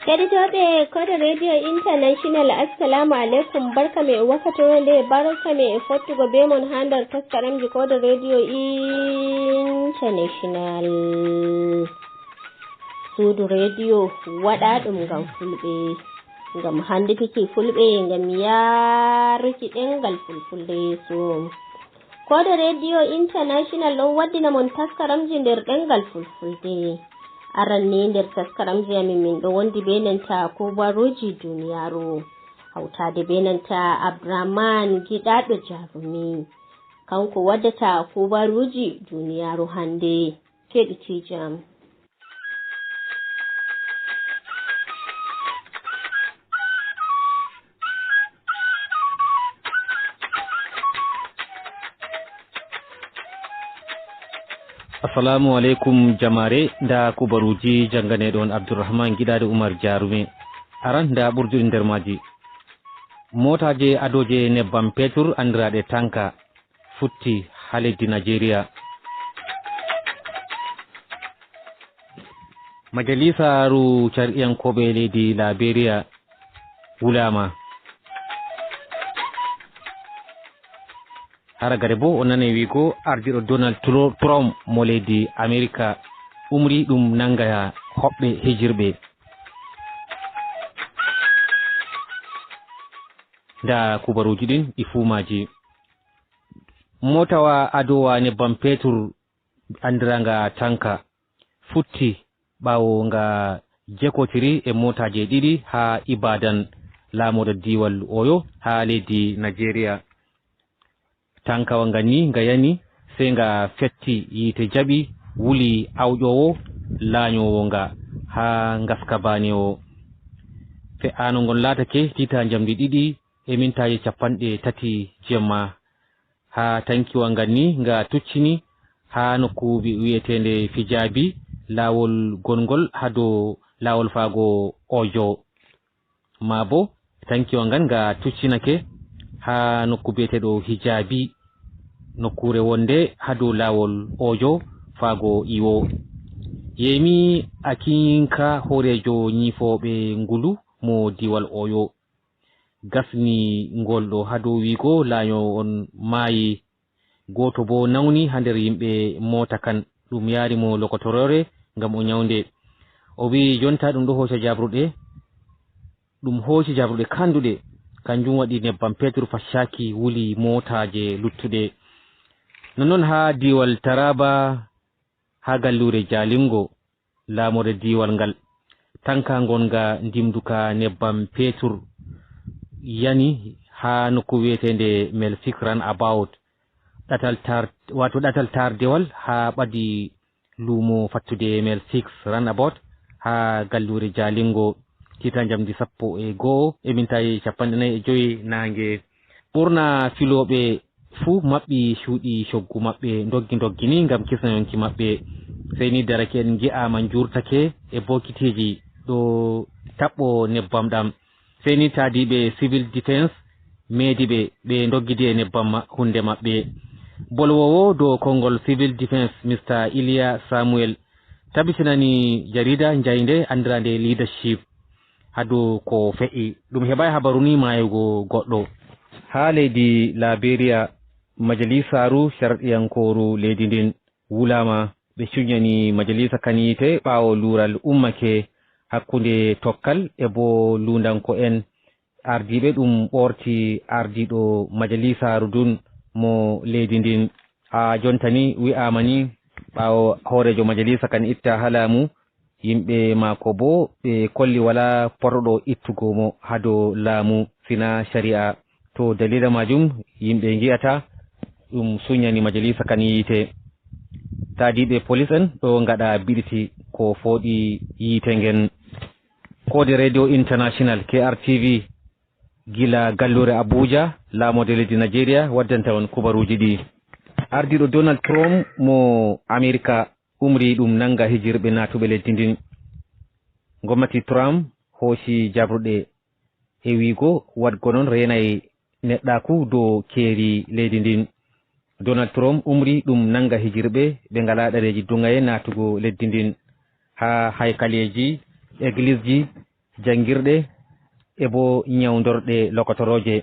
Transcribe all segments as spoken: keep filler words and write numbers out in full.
Keɗitooɓe Koode Radio International, assalamu aleykum. Barka me e wakkati o nde, barka me e fottugo be mon haa nder taskaramji Koode Radio International. Suudu rediyo waɗaaɗum ngam Fulɓe, ngam hannditiki Fulɓe, ngam yaaruki ɗemngal Fulfulde yeeso. Koode Radio International ɗon waddina mon taskaramji nder ɗemngal Fulfulde. Aran ni nder taskaramji amin, min ɗo wondi be nanta kubaruuji duniyaaru, hawtaade be nanta Abdurrahman Giɗaaɗo Jarumi. Kanko waddata kubaruuji duniyaaru hannde. Keɗitiijam. Assalamu aleykum jamaare, nda kubaruuji jannganeeɗo on Abdurrahman Giɗaaɗo Umar Jaarume. Aran nda ɓurduɗi nder maaji. Mootaaje adooje nebbam petur anndiraaɗe tanka futti haa leddi Najeriya. Majalisaaru car'iyankooɓe leydi Laberiya wulaama. Hara gade boo o nanay wi'go ardiiɗo Donald Tru- Trump mo leydi Amerika umri ɗum nannga hoɓɓe hijirɓe. Nda kubaruuji ɗin ɗi fuu maaji. Mootawa adoowa nebbam petur anndiraanga tanka futti ɓaawo nga jekotiri e mootaaje ɗiɗi haa Ibadan, laamorde diiwal Oyo haa leydi Najeriya. Tankawa nga ni nga yani, sey nga fetti yiite jaɓi, wuli awƴoowo laanyoowo nga haa ngaska baaneewo. Fe'aano ngon laatake tiita njamndi ɗiɗi e mintaaji cappanɗe tati jemma. Haa tankiwa ngan ni nga tuccini haa nokku wi- wi'eteende Fijaabi, laawol gongol haa dow laawol faago Ojo. Maa bo tankiwa ngan nga tuccinake haa nokku bi'eteeɗo Hijaabi, nokkuure wonde haa dow laawol Ojo faago Iwo. Yemi Akinka, hooreejo nyiifooɓe ngulu mo diiwal Oyo, gasni ngol ɗo haa dow wi'go laanyoowo on maayi. Gooto boo nawni haa nder yimɓe moota kan, ɗum yaari mo lokotoroore ngam o nyawnde. O wi'i jonta ɗum ɗo hooca jabruɗe, ɗum hooci jabruɗe kanduɗe, kanjum waɗi nebbam petur faccaaki wuli mootaaje luttuɗe. Nonnon haa diiwal Taraaba, haa galluure Jaalingo, laamorde diiwal ngal, tanka ngonga ndimduka nebbam petur yani haa nokku wi'eteende Melsik Run About, ɗatal tar- waato ɗatal tardewal haa ɓadi luumo fattude Melsik Run About haa galluure Jaalingo, tiita njamndi sappo e go'o e mintaaji cappanɗe nayi e jowi naange. Ɓurna filooɓe fuu maɓɓi cuuɗi coggu maɓɓe, ndoggi ndoggi ni ngam kisna yonki maɓɓe. Sey ni darake'en ngi'aama njuurtake e bookitiiji ɗo taɓɓo nebbam ɗam. Sey ni taadiiɓe Civil Defense meedi ɓe, ɓe ndoggidi e nebbam ma- hunnde maɓɓe. Bolwoowo dow konngol Civil Defense, Mister Iliya Samuel, tabitinani jariida njaynde anndiraande Leadership haa dow ko fe'i. Ɗum heɓaay habaru ni maayugo goɗɗo. Haa leydi Laberiya, majalisaaru carɗiyankooru leydi ndin wulaama. Ɓe cunyani majalisa kan yiite ɓaawo luural ummake hakkunde Tokkal e bo luundanko'en ardiiɓe. Ɗum ɓorti ardiiɗo majalisaaru ndun mo leydi ndin. Haa jonta ni wi'aama ni ɓaawo hooreejo majalisa kan itta haa laamu, yimɓe maako boo ɓe kolli walaa potooɗo ittugo mo haa dow laamu sina cari'a. To daliila maajum yimɓe ngi'ata ɗum sunyani majalisa kan yiite. Taadiiɓe polis'en ɗo ngaɗa biɗiti ko fooɗi yiite ngen. Koode Radio International, K R T V, gila galluure Abuja, laamorde leydi Najeriya waddanta on kubaruuji ɗi. Ardiiɗo Donald Trump mo Amerika umri ɗum nannga hijirɓe naatuɓe leydi ndin. Ngomnati Trump hooci jabruɗe e wi'go waɗgo non reenay neɗɗaaku dow keeri leydi ndin. Donald Trump umri ɗum nannga hijirɓe ɓe ngalaa ɗereeji duŋaye naatugo leydi ndin haa haykaleeji, eglisji, janngirɗe e bo ñawndorɗe lokotorooje.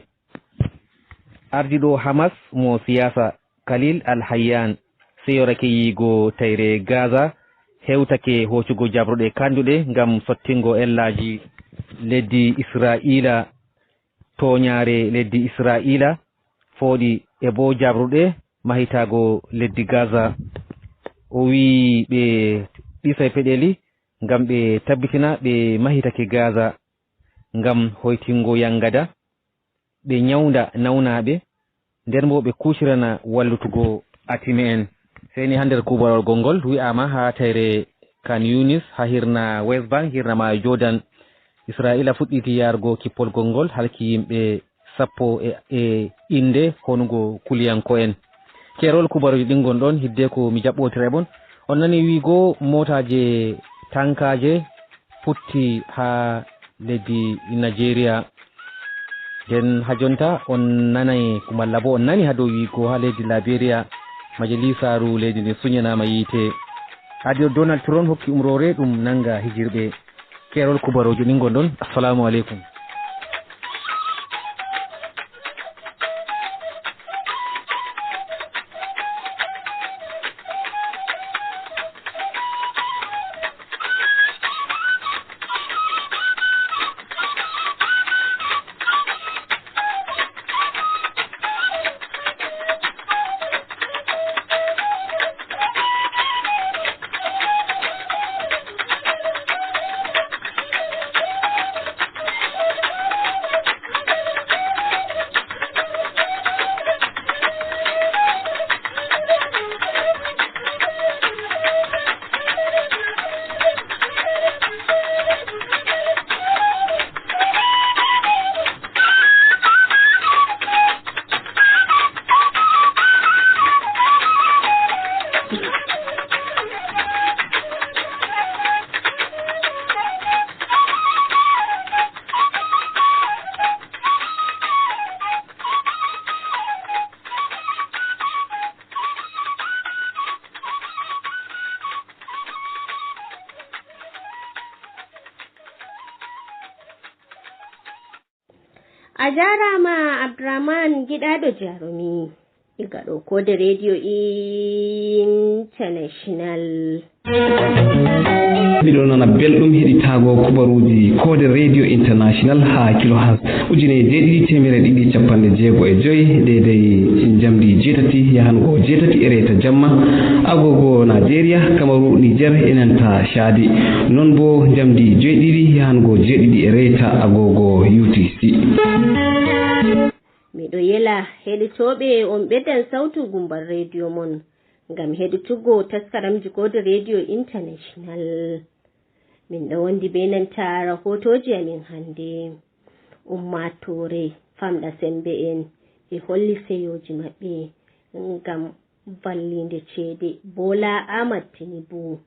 Ardiiɗo Hamas mo siyaasa Khalil Al-Hayyan seyorake yiigo tayre Gaza, hewtake hoocugo jabruɗe kanduɗe ngam sottingo ellaaji leddi Isra'iila, tooñaare leddi Isra'iila, fooɗi e bo jabruɗe mahitaago leddi Gaza. O wi'i ɓe ɗisay peɗeli ngam ɓe tabbitina ɓe mahitake Gaza ngam hoytingo yangada, ɓe ñawnda nawnaaɓe, nden bo ɓe kuucirana wallutugo atime'en. Sey ni haa nder kuubarol gongol wi'aama haa tayre Khan Yunis, haa hirna West Bank, hirna maayo Jordan, Isra'iila fuɗɗiti yaargo kippolgol ngol, halki yimɓe sappo e, e innde honugo kuliyanko'en. Keerol kuubaruuji ɗin gon ɗon, hiddeko mi jaɓɓootira e mon. On nani wiigo mootaaje tankaaje putti haa leddi Nigeria. Nden haa jonta on nanay, ko malla bo on nani haa dow wiigo haa leddi Liberia, majalisaaru leydi ndin sunyanaama yiite. Adi Donald Trump hokki umroore ɗum nanga hijirɓe. Keerol kuubaruuji ɗin gon ɗon. Assalamu aleykum. A jaaraama Abdourahmane giɗaaɗo Jarumi. Iga ɗo Koode Radio International. Miɗo nana belɗum heɗitaago kubaruuji Koode Radio International haa kilohertz ujine jeeɗiɗi teemere ɗiɗi capanɗe jeego e joy, deedey njamdi jeetati yahango jeetati e reeta jamma, agogo Nigeria, Kamaru, Niger e nanta Chadi. Non bo njamdi jeeɗiɗi yahango jeeɗiɗi e reeta agogo U T C. Miɗo yela heɗitooɓe on ɓeddan sawtu gumbal rediyo mon ngam heɗitugo taskaramji Koode Radio International. Min ɗo wondi be nanta rahootooji amin hannde. Ummaatoore famɗa sembe en e holli seyooji maɓɓe ngam vallinde ceede Bola Ahmad Tinubu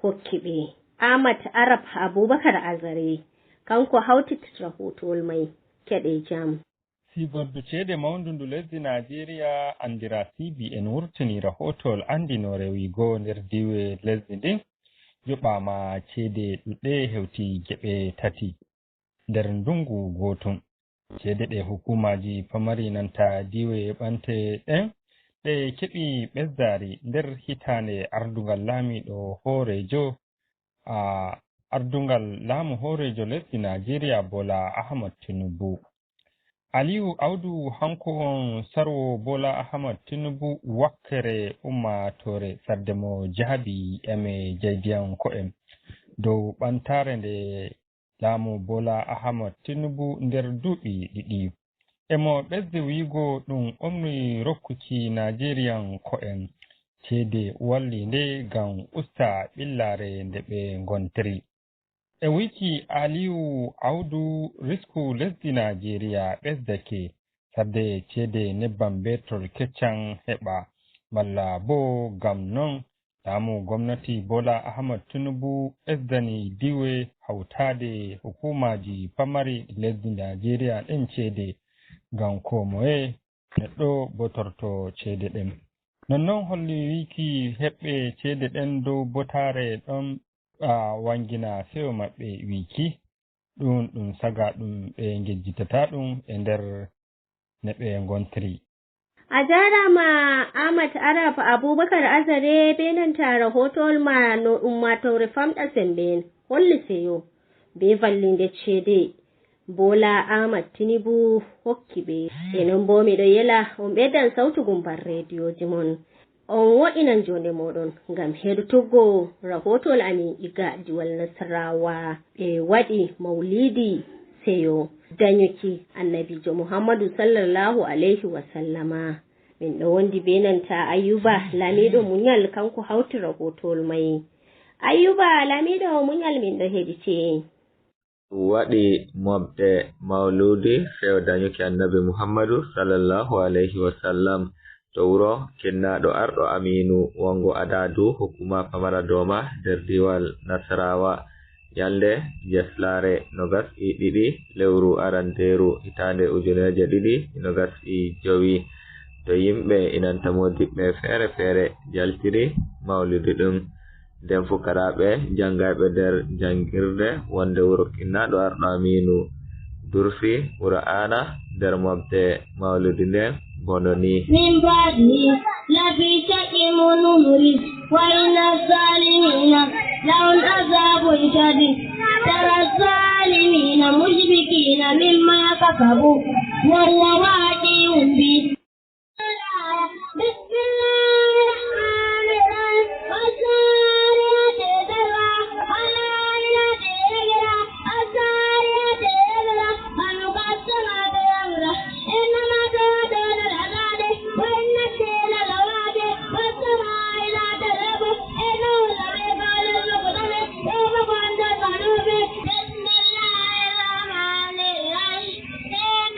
hokki ɓe. Ahmad Arab Abubakar Azare, kanko hawtiti rahootowol may. Keɗe jam. Sibordu ceede mawndu ndu lesdi Naajeeriya anndira C B N wurtini rahootowol anndinoore wiigo nder diiwe lesdi ndin yoɓaama ceede ɗuɗɗe hewti geɓe tati nder ndungu gootum. Ceede ɗe hukuumaaji pamari nanta diiwe ɓante ɗen ɗe keɓi ɓesdaari nder hitaande ardungal laamiiɗo hooreejo, a, ardungal laamu hooreejo lesdi Naajeeriya Bola Ahmad Tinubu. Aliyu Audu hanko on sarwo Bola Ahmad Tinubu wakkere ummaatoore sarde mo jaabi eme jaydiyanko'en dow ɓantaare nde laamu Bola Ahmad Tinubu nder duuɓi ɗiɗi. Emo ɓesde wiigo ɗum omri rokkuki Naajeeriyanko'en ceede wallinde ngam usta ɓillaare nde ɓe ngontiri. E wiki Aliyu Audu risku lesdi Naajeeriya ɓesdake sadde ceede nebbam beetrol keccan heɓa malla bo ngam non laamu gomnati Bola Ahmad Tinubu ɓesdani diiwe hawtaade hukuumaaji pamari lesdi Naajeeriya ɗen ceede ngam koo moye neɗɗo botorto ceede ɗen. Nonnon holli wiiki heɓɓe ceede ɗen dow botaare ɗon a wangina seyo maɓɓe wiiki. Ɗum, ɗum saga ɗum ɓe ngejjitata ɗum e nder ne ɓe ngontiri. A jaaraama Ahmad Arab Abubakar Azare bee nanta rahootowol ma no ummaatoore famɗa semmbe en holli seyo bee valliinde ceede Boola Ahmad Tinibu hokki ɓe. E non boo miɗo yela on ɓeydan sawtu gumban reediyooji mon. On wo'inan joonde mooɗon ngam heɗotuggo rahootowol amin iga diwal Nasarawa. Ɓe waɗi mawliidi seyo danyuki Annabiijo Muhammadu sallallahu alayhi wa sallama. Min ɗo wondi bee nanta Ayyuba, laamiiɗo munyal, kanko hawti rahootowol may. Ayyuba, laamiiɗo munyal, min ɗo heɗite. Waɗi moɓde mawluudi seyo danyuki Annabi Muhammadu sallallahu alayhi wa sallam to wuro kinnaaɗo arɗo Amiinu wongo Adaadu, hukuma pamara Dooma, nder diiwal Nasarawa. Ñalnde Jeslaare nogas e ɗiɗi lewru arandeeru hitaande ujuneeje ɗiɗi e nogas e jowi, to yimɓe inanta moodiɓɓe feere feere jaltiri mawlidi ɗum. Nden fukaraaɓe janngayɓe nder janngirde wonde wuro kinnaaɗo arɗo Amiinu dursi Qur'aana nder moɓde mawlidi nden bono ni. من بعده لفي شك منه مريب وإن الظالمين لهم عذاب شديد ترى الظالمين مشفقين مما كسبوا والله واقع به. بسم الله الرحمن الرحيم. والساريات سرا، والعاديات ضبحا، والساريات سرا، فالمقسمات أمرا، إنما توعدون لصادق، وإن الدين لواقع، والسماء ذات الرجع، إنه لفي قول مختلف، يوم يكون كالقريب. بسم الله الرحمن الرحيم.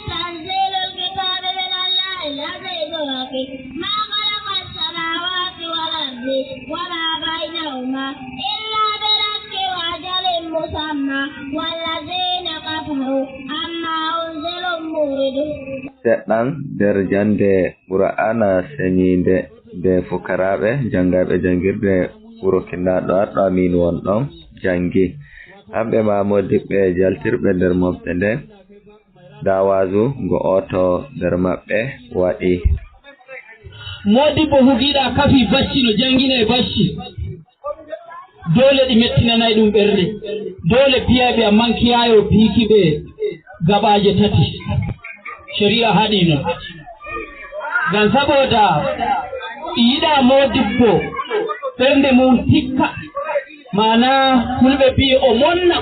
تنزيل الكتاب من الله العزيز الرحيم. ما خلق السماوات والأرض وما بينهما إلا بالحق وأجل مسمى والذين كفروا عما أنذروا معرضون. Seɗɗan nder jannde Qur'aana seniinde nde fukaraaɓe janngayɓe janngirde wuro kinnaaɗo arɗo Amiin won ɗon janngi. Hamɓe maa moodiɓɓe jaltirɓe nder mofte nde, ndaa waazu ngo ooto nder maɓɓe waɗi. Moodibbo hugiiɗa kafi bacci no janngina e bacci. Doole ɗi mettinanay ɗum ɓernde. Doole biyayɓe a mankiyaayo biiki ɓe gaɓaaje tati. Shari'a haɗi non. Ngam saboda ɗi yiɗa moodibbo ɓernde mum tikka. Maana fulɓe mbi'i o monna.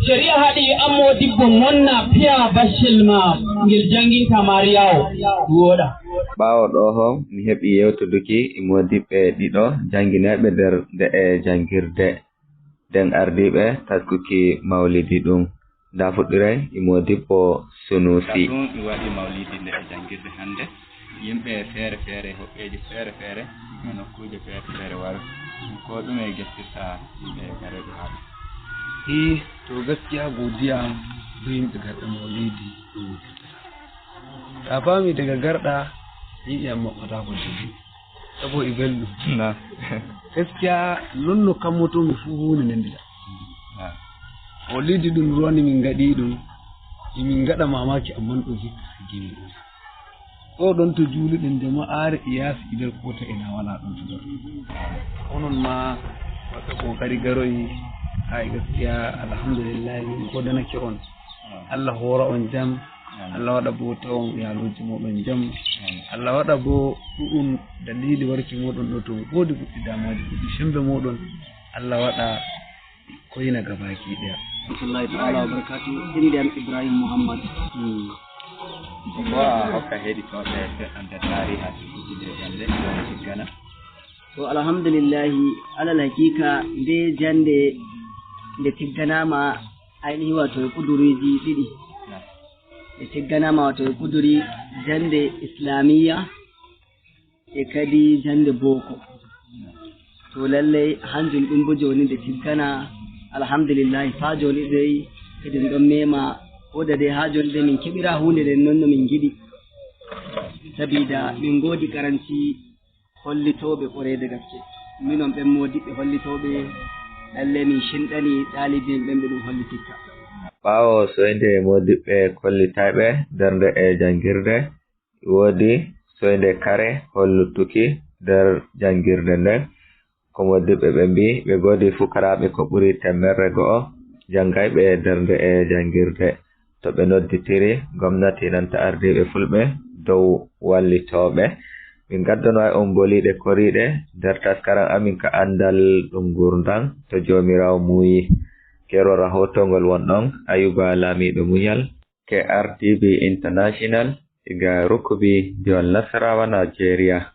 Shari'a haɗi an moodibbo monna piya baccel ma ngel jannginta Maariya o wooɗa. Ɓaawo ɗoo ho, mi heɓi yeewtuduki e moodiɓɓe ɗiɗo jannginayɓe nder nde'e janngirde. Nden ardiiɓe taskuki mawlidi ɗum. Ndaa fuɗɗiray e moodibbo Sunuusi. Ɗum mi waɗi mawlidi nde e janngirde hannde. Yimɓe feere feere, hoɓɓeeji feere feere, e nokkuuje feere feere waro. Ko ɗume gestirta yimɓe gareeɓe haa ɗo? Ii, to gaskiya godiya am bee yimɓe garɓe mawlidi ɗum wujjata. To a faami daga garɗa, yiɗi am maɓɓataako didi. Sabu e belɗum. Na. Gaskiya, non no kammotomi fuu huunde nde ndila. Na. O leydi ɗum ruwani min ngaɗi ɗum. Emin ngaɗa mamaki, amman ɗum hikka jimi ɗum. Ɗo ɗon to juuluɗen jamaare e yaasi e nder koota ena wala ɗon to nder. Onon ma waɗa kokari garoyi. Hay gaskiya, alhamdulillahi, min godanake on. Allah hoora on jam. Amin. Allah waɗa bo tawon yaalooji mooɗon jam. Amin. Allah waɗa bo ɗu'un dalili warki mooɗon ɗo to woodi goɗɗi damuwaaji, goɗɗi sembe mooɗon. Allah waɗa koyna gabaki ɗaya. Rahmatullahi ta'ala wa barakatuh. Innde am Ibrahim Muhammad. Hmm. Ko a hokka heɗitooɓe seɗɗa nder taariha tiggude jannde, ɗo e tiggana? To, alhamdulillahi, alal haqiqa, nde jannde nde tigganaama aynihi, wato e kuduruuji ɗiɗi. Na. Ɓe tigganama wato e kuduri jannde Islamiyya e kadi jannde booko. To lallay hanjum ɗum bo jooni nde tiggana, alhamdulillahi, faa jooni dey kadi ɗum ɗon meema. Wooda dey haa jooni dey min keɓira huunde nden non no min ngiɗi. Sabida min ngoodi karanci hollitooɓe ɓoreede gaske. Minon ɓen moodiɓɓe hollitooɓe Lallay min cenɗanii ɗaaliiɓe men ɓen ɓe ɗum hollitirta. Ɓaawo soyde moodiɓɓe kollitayɓe darnde e janngirde, woodi soyde kare hollutuki nder janngirde nden. Ko moodiɓɓe ɓe mbii, ɓe ngoodi fukaraaɓe ko ɓuri teemerre go'o janngayɓe darnde e janngirde. To ɓe nodditiri gomnati nanta ardiiɓe fulɓe dow wallitooɓe. Min ngaddanoo e on boliiɗe koriiɗe nder taskaram amin ka anndal ɗum nguurndam to Joomiraawo muuyi. Keerol rahoto ngol won ɗon Ayuba Laamiiɗo Muñal. K R T V International, iga Rukubi, Diwal Nasarawa, Nigeria.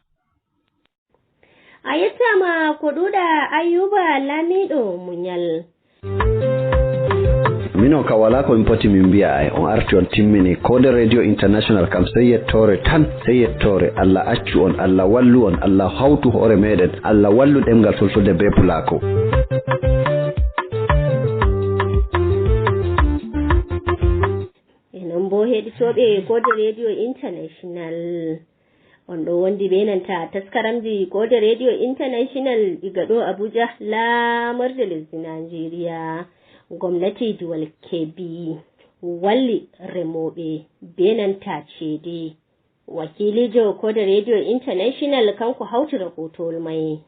A yettaama ko ɗuuɗa Ayuba Laamiiɗo Muñal. Minon ka walaa ko min poti min mbi'a ay, on arti on timmini. Koode Radio International kam sey yettoore tan, sey yettoore. Allah accu on, Allah wallu on, Allah hawtu hoore meɗen, Allah wallu ɗemngal fulfulde bee pulaaku. E non boo heɗitooɓe Koode Radio International. On ɗo wondi be nanta taskaramji Koode Radio International iga ɗo Abuja, laamorde lesdi Najeriya. Gomnati Diwal Kebbi walli remooɓe be nanta ceede. Wakiiliijo Koode Radio International kanko hawti rahootowol may.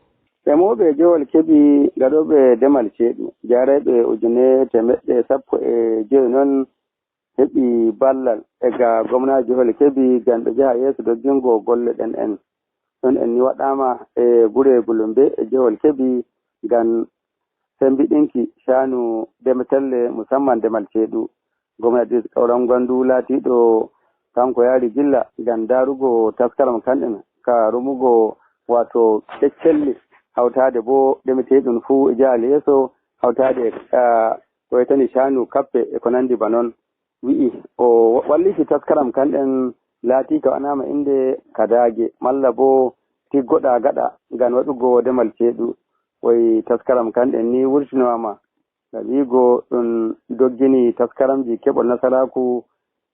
Remooɓe Jowol Keɓi gaɗooɓe demal ceeɗu, jaarayɓe ujune teemeɗɗe sappo e joy non heɓi ballal e ga gomnaajo Jowol Keɓi ngam ɓe njaha yeeso doggingo golle ɗen en. Ɗon en ni waɗaama e gure Gulumbe e Jowol Keɓi ngam sembiɗinki shanu demetelle musamman demal ceeɗu. Gomnati Kauran Gwandu laatiiɗo kanko yaari gilla ngam ndaarugo taskaram kanɗen ka rumugo waato keccelle hawtaade boo demeteeɗum fuu e jahal yeeso hawtaade e ko wetani shanu kappe e ko nanndi ba non. Wi'i o walliti taskaram kanɗen laatiika wanaama innde kadaage malla boo tiggoɗaa gaɗa ngam waɗugo demal ceeɗu. Oyi taskaram kanɗen ni wurtinowaama ngam yi'ugo ɗum doggini taskaramji keɓol nasaraaku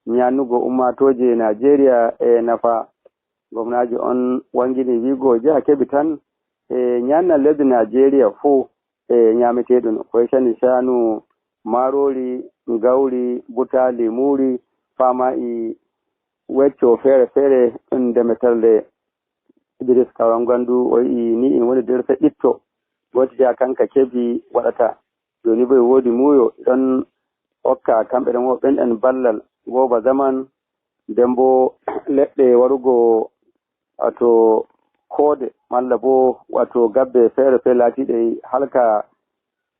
ñaannugo ummaatooje Naajeeriya e nafa. Gomnaajo on wanngini wi'ugo jaha keɓi tan e ñaanna lesdi Naajeeriya fuu e ñaameteeɗum ko wetani shanu, maaroori, ngawri, butaali, muuri, faama e wecco feere-feere ɗum demeterle. Idris Kawan Gwandu o wi'i ni in woni nder feƴƴitto gootija kanka keɓi waɗata. Jooni bo e woodi muuyo ɗon okka kamɓe remooɓe ɓen en ballal gooba zaman, nden bo leɗɗe warugo wato koode malla bo wato gabbe feere-feere laatiiɗe halka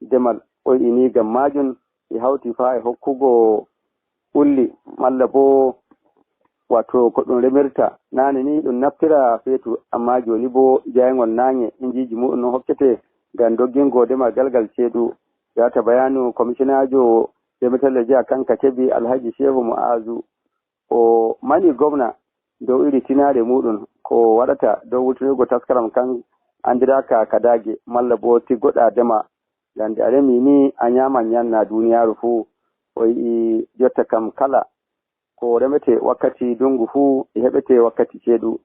demal. O wi'i ni ngam maajum e hawti faa e hokkugo ulli malla bo wato ko ɗum remirta. Naane ni ɗum naftira feetu, amma jooni bo jayngol naange injiiji muuɗum non hokkete ngam doggingo demal galgal ceeɗu. Yaata bayaanu komisinaajo demeterle jiha kanka keɓi Alhaji Shehu Mu'azu. O mani gomna dow iri tinaare muuɗum ko waɗata dow wurtinirgo taskaram kan anndiraaka kadaage malla bo tiggoɗaa dema. Ngam nde a remii nii a nyaaman nyaamna duuniyaaru fuu. O wi'i jotta kam kala ko remetee wakkati ndunngu fuu e heɓetee wakkati ceeɗu.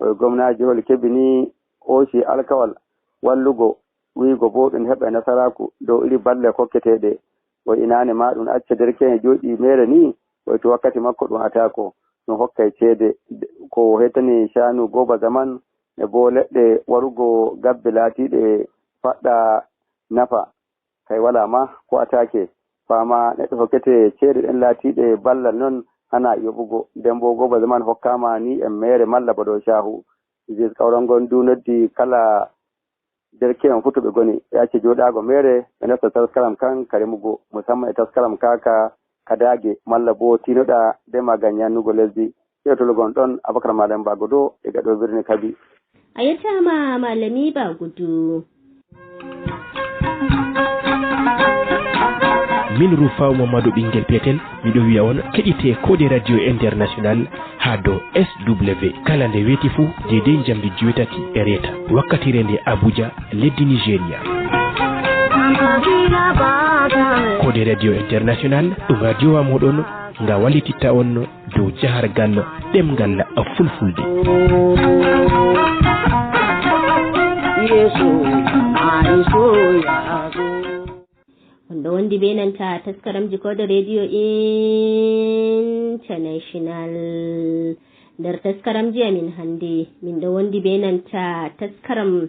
O wi'i gomnaajo Jowol Keɓi nii hooci alkawal wallugo wiygo boo ɗum heɓay nasaraaku dow iri balle kokketeeɗe. O wi'i naane maa ɗum acca derke'en jooɗii meere nii, o wi'i to wakkati makko ɗum ataako, ɗum hokkay ceede ko heetani caanu gooba zaman e boo leɗɗe warugo gabbe laatiiɗe faɗɗa nafa. Kay walaa ma ko ataake, faamaa neɗɗo hokkete ceede ɗen laatiiɗe ballal non hanaa yoɓugo. Nden boo gooba zaman hokkaama ni en meere malla ba dow caahu. Idris Kawran ngon du noddi kala derke'en fuu to ɓe ngoni ɓe acca jooɗaago meere ɓe nasta taskaram kan ka remugo, musamman e taskaram kaa ka kadaage malla boo tiinoɗaa ndema ngam nyaannugo lesdi. Keɗotol gon ɗon Abakar Malam Bagodo e gaɗo birni Kabi. A yettaama Malami Bagudu. Min Rufaw Mamadou Ɓinngel Petel, miɗo wiya on keɗite Koode Radio International haa dow S W kala nde weeti fuu deydey njamndi joweetati e reeta wakkati reende Abuja, leddi Nigeria. Koode Radio International ɗum radiowa mooɗon nga wallititta on dow jahargal ɗemngal fulfulde. Yeeso, maayi soya. Ɗo wondi be nanta taskaramji Kodo Radio International. Nder taskaramji amin hannde, min ɗo wondi be nanta taskaram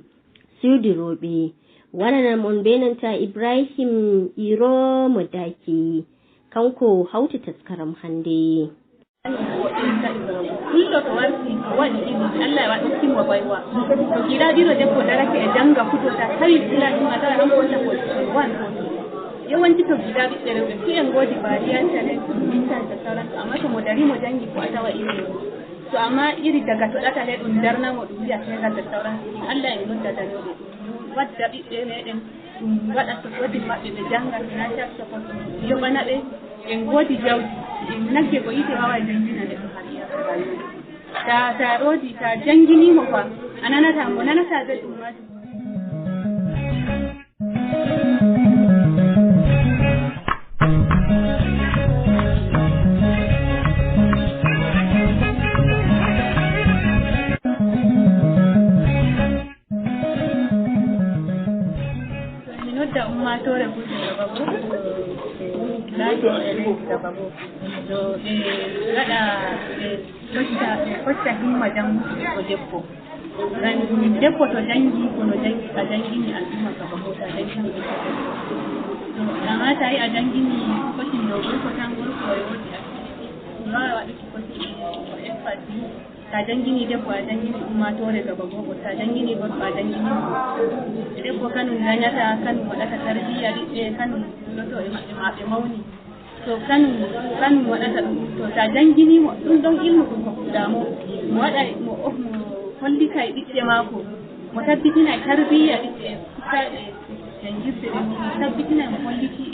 Suudu Rooɓe. Wananan on be nanta Ibrahim Iro Modaki. Kanko hawti taskaram hannde. Kulɗo to warti, o waɗi ilimi, Allah e waɗi hokki mo baywa. To giɗa ɓiro debbo darake e janga fuɗɗota, tawi fula ɗum a tawa hanko wonta position one ko two. Yawanci to giɗa ɓiɓɓe rewɓe, fuu en ngoodi bariya, challenge, ɗum mintan da sauransu, amma to mo dari mo jangi ko a tawa ilimi. To amma iri daga to ɗata he ɗum darna mo ɗum wiya fegal da sauransu, Allah en nodda daroɓe. Wadda ɓiɓɓe meɗen, ɗum waɗa sokkotin maɓɓe ɓe jannga, na car sokkotin yoɓana ɓe, en ngoodi jawdi, en nagge ko yiite waaway janngina neɗɗo har iyaka rayuwa. Ta, ta roodi, ta jannginiimo fa, a nanata mo, nanata belɗum maajum. Mi nodda ummaatoore Fulɓe Gababo, laati e leydi Gababo. To ɓe ngaɗa, ɓe hocca, ɓe hocca himma janngude ko debbo. Ngam debbo to janngi, kono janngi, a janngini al'umma Gababo, to a janngini debbo. To, amma tawi a janngini kotin dow gorko tan, gorko e woodi activité. Ɗum waaway waɗuki kotin e, e, e, Ta janngini debbo, a janngini ummaatoore Gababo. Ta janngini gorko, a janngini mo. Debbo kanum dañata, kanum waɗata tarbiyya ɓiɓɓe, kanum huloto e maɓɓe maa ɓe mawni. To kanum, kanum waɗata ɗum. To ta janngini mo, ɗum ɗon ilmu ɗum hokkuɗaa mo. Mo waɗa, mo, mo hollita e ɓiɓɓe maako. Mo tabbitina e tarbiyya ɓiɓɓe, sukaaɓe janngirde ɓe, mo tabbitina mo holliti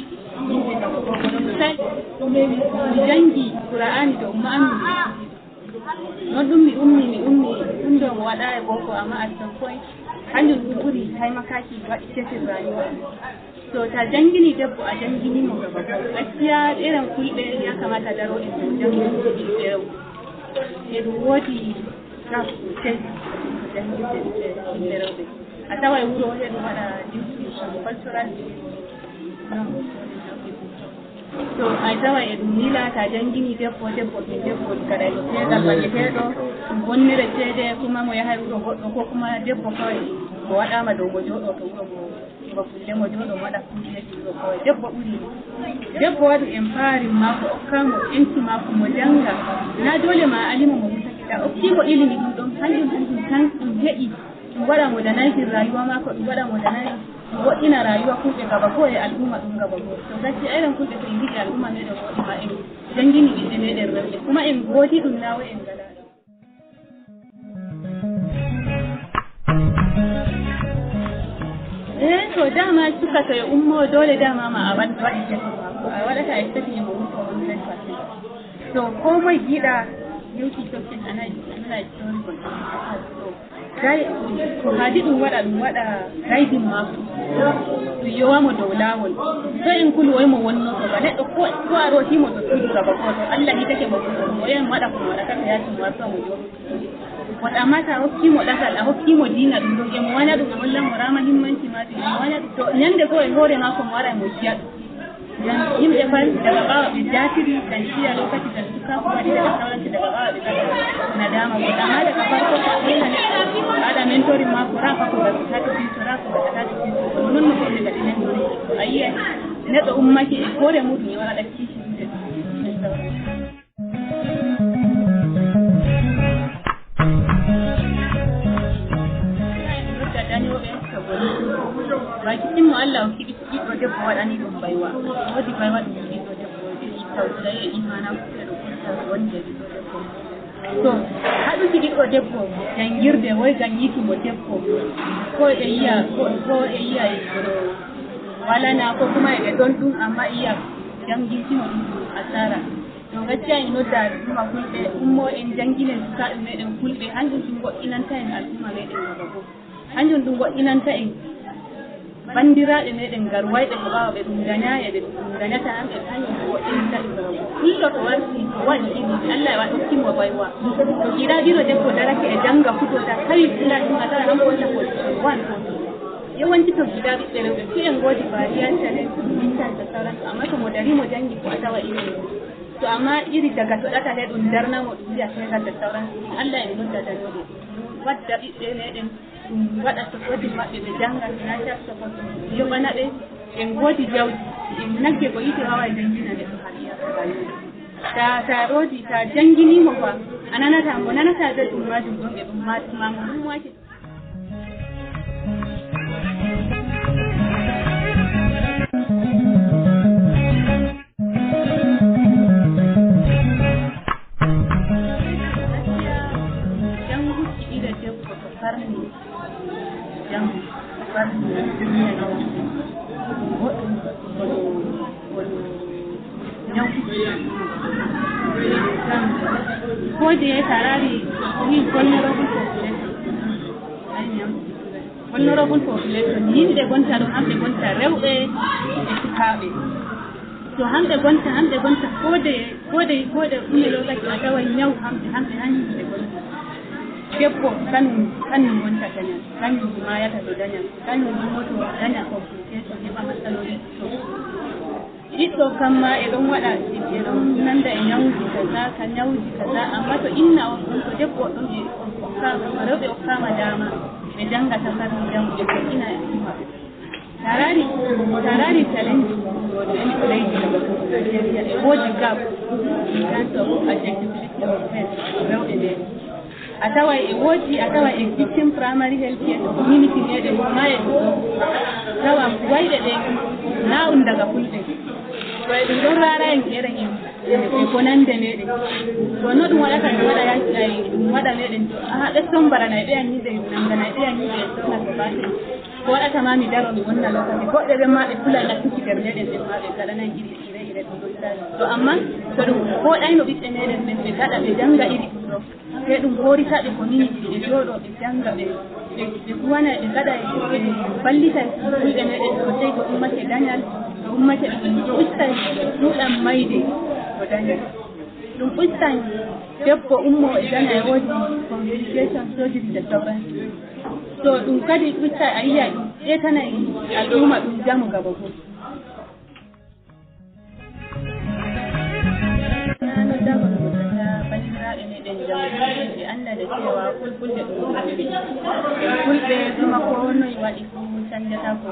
yimɓe Gababo. Misali, mi janngi Qur'aani to Umma Ammi. Non ɗum mi ummi, mi ummi, ɗum ɗo mo waɗa e boko, amma at some point, kanjum ɗum ɓuri taimakaki waɗi cetin rayuwa. So ta janngini debbo, a janngini mo Gababo. Gaskiya, irin Fulɓe ya kamata daro en ɗo janngini ɓiɓɓe rewɓe. E ɗum woodi gap sosai janngirde ɓiɓɓe, ɓiɓɓe rewɓe. A taway wuro he ɗum waɗa duty, cultural duty. Non. To a taway e ɗum nila, ta janngini debbo, debbo ɓii debbo, kadi no teegal waɗeteeɗo, ɗum bonnire ceede, kuma mo yahay wuro goɗɗo, ko kuma debbo kawai mo waɗaama dow mo jooɗo to wuro mo, mo kulle mo jooɗo mo waɗa kuujeeji wuro kawai. Debbo ɓuri mo. Debbo waɗu empowering maako, okka mo enci maako, mo jannga. Na doole ma a alimo mo musaki, ta okki mo ilimi ɗum ɗon, kanjum ɗum ɗum tan ɗum heɓi. Ɗum waɗa modernize rayuwa maako, ɗum waɗa modernize, ɗum woɗɗina rayuwa Fulɓe Gababo e al'umma ɗum Gababo. To gaskiya irin Fulɓe to en ngiɗi al'umma meɗen woɗɗi ma en janngini ɓiɓɓe meɗen rewɓe. Kuma en ngoodi ɗum na wai en ngalaa ɗum. Eh, to dama suka to e ummo doole dama ma a waɗ-, waɗi setin maako. A waɗata expecting e mo wurto hundred percent. To ko moye yiɗa hewti tokkin ana, ana story kon. To Gay-, ko haadi ɗum waɗa, ɗum waɗa guiding maako. Ɗum yowa mo dow laawol. To en kulu woy mo wonnoto ba neɗɗo ko, ko a rooti mo to suudu Gababo to Allah hitake mo, o yahi mo waɗa ko mo waɗata, ko yaasi mo warta mo jooɗo. Wata amma ta hokki mo ɗatal, a hokki mo diina ɗum ɗon, e mo wanya ɗum, a holla mo ra muhimmanci maajum, e mo wanya ɗum. To nyande goo e hoore maako mo wara mo yiya ɗum. Ngam yimɓe fay daga ɓaawo ɓe jaatiri, kan ciya lokaci kan sukaaku waɗi daga sawranci daga ɓaawo ɓe gaɗa nadaama goɗɗo. Amma daga farko ko a holla neɗɗo, a waɗa mentoring maako, ra fa ko gasata to future, ra ko gasata to future. Kono non no goɗɗe kadi mentoring. A yi'ay neɗɗo ummake e hoore muɗum e waɗa kiisi ɗum. Nodda dañooɓe to boni. Baki timmo Allah o kiɗi ɓiɗɗo debbo waɗani ɗum baywa. Woodi baywa ɗum ɓiɗɗo debbo, ɓe tawsaye e imaana ɓe ɗo fotta wonde ɓiɗɗo debbo. To, haɗuki ɓiɗɗo debbo janngirde, woy ngam yi'uki mo debbo. Ko ɓe yi'a, ko, ko ɓe yi'a e walana, ko kuma e ɓe ɗon ɗum, amma e yi'a janngirki mo ɗum asara. To gaskiya en nodda al'umma Fulɓe, ummo en jannginen sukaaɓe meɗen Fulɓe, hanjum ɗum woɗɗinanta en al'umma meɗen gaba goo. Hanjum ɗum woɗɗinanta en banndiraaɓe meɗen garwayɓe ko ɓaawo ɓe ɗum dañaay e ɓe ɗum dañata hamɓe, hanjum ɗum woɗɗinanta en gaba goo. Fulɗo to warti, to waɗi ilimi, Allah e waɗa hokki mo baywa. To giɗa ɓiro debbo darake e jannga fuɗɗota, tawi fula ɗum a tawa hanko wonta position one ko two. Yawanci to gida ɓiɓɓe rewɓe fuu en ngoodi variation, en ɗum mixage da sauransu, amma to mo dari mo janngi ko a tawa iri ɗum. To amma iri daga to ɗata le ɗum darna mo ɗum wiya fegal da sauransu, Allah en nodda danoɓe. Ɗum wadda ɓiɓɓe meɗen, ɗum waɗa supporting maɓɓe ɓe jannga, financial support ɗum yoɓana ɓe. En ngoodi jawdi, en nagge ko yiite waaway janngina neɗɗo har iyaka rayuwa. Ta, ta roodi, ta janngini mo fa, a nanata mo, nanata belɗum maajum ɗon e ɗum maajum ma mo ɗum waake. Jannguki ɓiɗɗo debbo to farni, jam farni duniya ɗo, goɗɗum kono, kono ñaw. Ko de sa raari, min vulnerable population. Ay, ñaw. Vulnerable population, yimɓe gonta ɗo, hamɓe gonta rewɓe e sukaaɓe. So hamɓe gonta, hamɓe gonta koode, koode, koode ɗume ɗo gacci a tawa ñaw hamɓe, hamɓe han yimɓe gonta. Debbo kanum, kanum wonta dañal, kanum maayata to dañal, kanum ummoto daña complication heɓa matsaloli to. Ɓiɗɗo kamma e ɗon waɗa, e ɗon nanda e ñawuji kaza, ka ñawuji kaza, amma to inna on ɗum, to debbo ɗum e okkaama, to rewɓe okkaama daama, ɓe jannga tafarni jam, ɓe joɗɗina e umma. Tarari, tarari challenge ɗo ɗo en ko leydi Nigeria, e woodi gap in terms of accessibility of health, rewɓe ɓe. A taway e woodi, a taway existing primary health care to community meɗen, ko ma e ɗum ɗo. Tawa wayɓe ɓe na un daga fulɓe. Ko e ɗum ɗon raara en eren en, e ko nande meɗen. To no ɗum waɗata, ɗum waɗa ya-, ay, ɗum waɗa meɗen to, aha, ɓe sombaranay ɓe, anni ɓe nanganay ɓe, anni ɓe sonna ko baate. Ko waɗata ma mi daro mi wonna lokaci. Goɗɓe ɓen ma ɓe kulay nattuki nder meɗen ɓen ma ɓe gaɗanay iri ire ire ɗum ɗon. To amma to ɗum fooɗayno ɓiɓɓe meɗen ɓen ɓe gaɗa ɓe janga iri ɗum ɗo. Ɓe ɗum hooritaɓe community, ɓe jooɗo, ɓe jannga, ɓe, ɓe, ɓe kuwana, ɓe ngaɗa, ɓe ballita fulɓe meɗen sosai, ko ummake dañal, ko ummake ɗum, ko usta ɗuɗam mayde ko dañal. Ɗum ustan debbo ummo e daña e woodi complication, surgery da sauransu. So ɗum kadi usta a yiya ɗum ƴetanay al'umma ɗum jamu gaba goo. Noddago mi noddata banndiraaɓe meɗen jawmiraaɓe ɓe annda nde cewa fulfulde ɗum ɗum. En fulɓe kuma ko noy waɗi fu canjata ko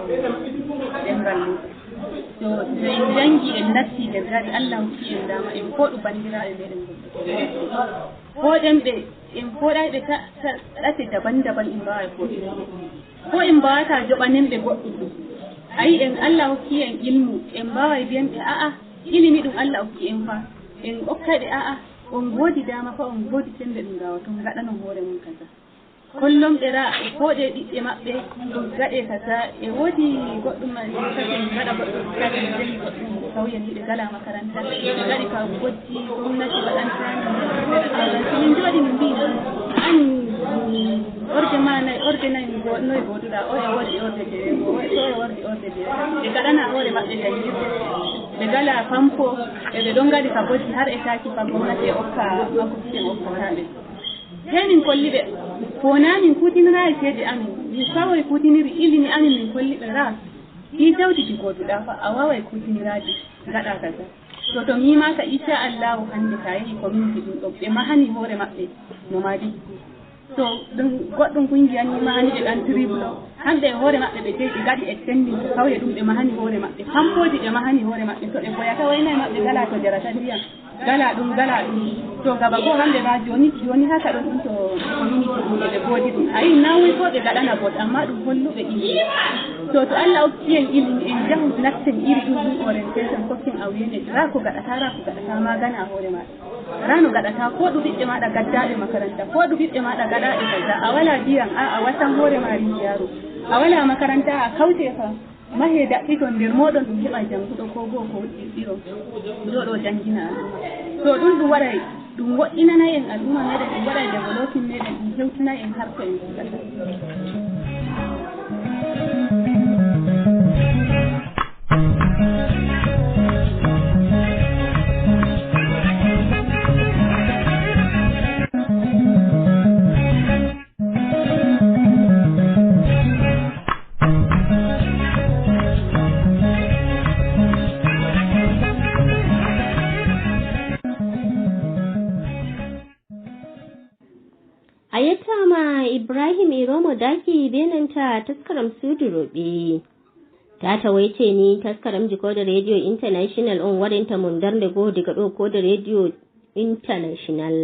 ɗemngal mum. To, to en janngi en natti nder gari Allah hokki en dama en fooɗu banndiraaɓe meɗen goɗɗo. Fooɗen ɓe, en fooɗay ɓe ta, ta, ɗate daban daban en mbaaway fooɗude. Ko en mbaawata joɓanen ɓe goɗɗum. A yi en Allah hokki en ilmu, en mbaaway mbiyen ɓe a'a, ilimi ɗum Allah hokki en fa. En okkay ɓe a'a, on ngoodi daama fa, on ngoodi semmbe ɗum ngaawaton ngaɗanon hoore mon kaza. Kollon ɓe ra, e fooɗe ɓiɓɓe maɓɓe, ɗum gaɗe kaza. E woodi goɗɗum ma, en kadi en ngaɗa goɗɗum, kadi en janngi goɗɗum, sawya ni ɓe ngala makaranta, ɓe ngaɗi ka bojji, gomnati waɗantaani. Min njooɗi min mbii, an, orde ma nayi, orde nayi ngo-, noy gooduɗaa? O e woodi orde jeego, o e, o e woodi orde jeego. Ɓe ngaɗana hoore maɓɓe jangirde, ɓe ngala fampo, e ɓe ɗon ngaɗi ka bojji har e taaki fa gomnati e okka makko, en okkata ɓe. Sey min kolli ɓe, ko wonaa min kuutiniraayi ceede amin, min sawoy kuutiniri ilimi amin, min kolli ɓe raa. Ɗii jawdi ɗi gooduɗaa fa, a waaway kuutiniraade, ngaɗaa kaza. To, to miimaaka, inchallahu, hannde ka yehi community ɗum ɗo, ɓe mahani hoore maɓɓe no maadi. To, ɗum goɗɗum kungiya ni mahani ɓe ɗan triple o. Hamɓe e hoore maɓɓe ɓe jeyi, ɓe ngaɗi extending, kawye ɗum ɓe mahani hoore maɓɓe. Pampooji ɓe mahani hoore maɓɓe. To ɓe koyata wayna e maɓɓe, ngalaa to jarata ndiyam. Ngalaa ɗum, ngalaa ɗum. To, gaba goo hannde ma jooni, jooni haka ɗon ɗum to community ɗum eɓe ngoodi ɗum. A yi nawuy ko ɓe ngaɗana bot, amma ɗum holluɓe ilimi. To, to Allah okki en ilimi, en jahu natten iri ɗum ɗum orientation, kokken awiyene, raa ko gaɗata, raa ko gaɗata, magana hoore maaɗa. Raa no gaɗata, ko ɗum ɓiɓɓe maaɗa gaddaaɓe makaranta, ko ɗum ɓiɓɓe maaɗa gaɗaaɓe kaza, a walaa ndiyam, a, a wasan hoore ma rijiyaru. A walaa makaranta, a kawte fa. Mahee daɓɓiton nder mooɗon, ɗum heɓa jannguɗo koo goo ko ɗiɗɗiron, jooɗoo janngina al'umma. To ɗum, ɗum waɗay, ɗum woɗɗinanay en al'umma meeɗen, ɗum waɗay developing meeɗen, ɗum hewtinay en har ko en kuuɗata. Bee nanta taskaram suudu rewɓe. Tata wayte ni taskaramji Koode Radio International on waɗanta mon darnde goo daga ɗo Koode Radio International.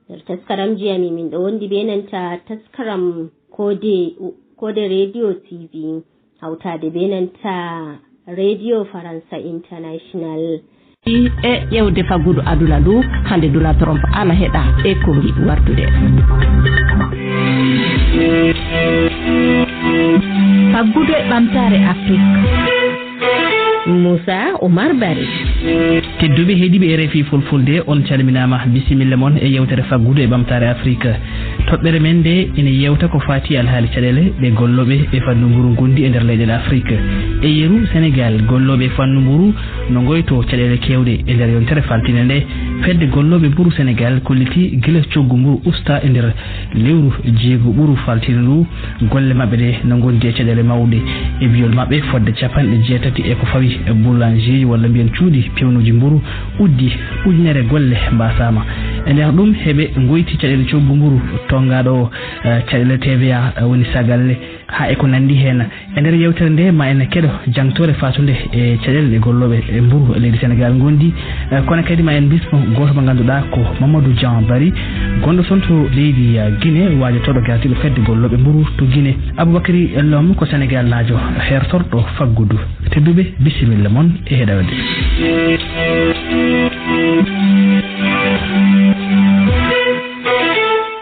Nder taskaramji amin, min ɗo wondi bee nanta taskaram Koode, Koode Radio T V, hawtaade bee nanta Radio Faransa International. E ƴeewde faggudu aduna ndu, hannde Donald Trump ana heɗa e konngi wartude. Faggudu e ɓamtaare Afrik. Moussa Oumar Barry. Tedduɓe heɗiiɓe R F I Fulfulde, on calminaama. Bisimilla mon e yeewtere faggudu e ɓamtaare Afrik. Toɓɓere men nde ene yeewta ko faati alhaali caɗeele ɗe gollooɓe e fannu mburu ngondi e nder leyɗeele Afrik. E yeru, Senegaal, gollooɓe e fannu mburu no ngoyto caɗeele keewɗe. E nder yontere faltinde nde, fedde gollooɓe mburu Senegaal kolliti gila coggu mburu usta e nder lewru jeego ɓuru faltinde ndu, golle maɓɓe ɗe no ngondi e caɗeele mawɗe. E biyol maɓɓe, fodde capanɗe jeetati e ko fawi boulangerie walla mbiyen cuuɗi pewnuuji mburu uddi, ujunere golle mbaasaama. E nder ɗum, heɓe ngoyti caɗeele coggu mburu tonngaaɗo o, eh, caɗeele T V A, eh, woni sagalle, haa e ko nanndi heen. E nder yeewtere nde, ma en keɗo jangtoore faatunde e caɗeele ɗe gollooɓe e mburu e leydi Senegaal ngondi. Eh, kono kadi ma en bismo gooto mo ngannduɗaa ko Mamadou Jean Bari, gonɗo toon to leydi, eh, Guinée, waajotooɗo gardiiɗo fedde gollooɓe mburu to Guinée. Aboubacry Lom ko Senegaalnaajo hertorɗo faggudu. Tedduɓe, bisimilla mon e heɗaade.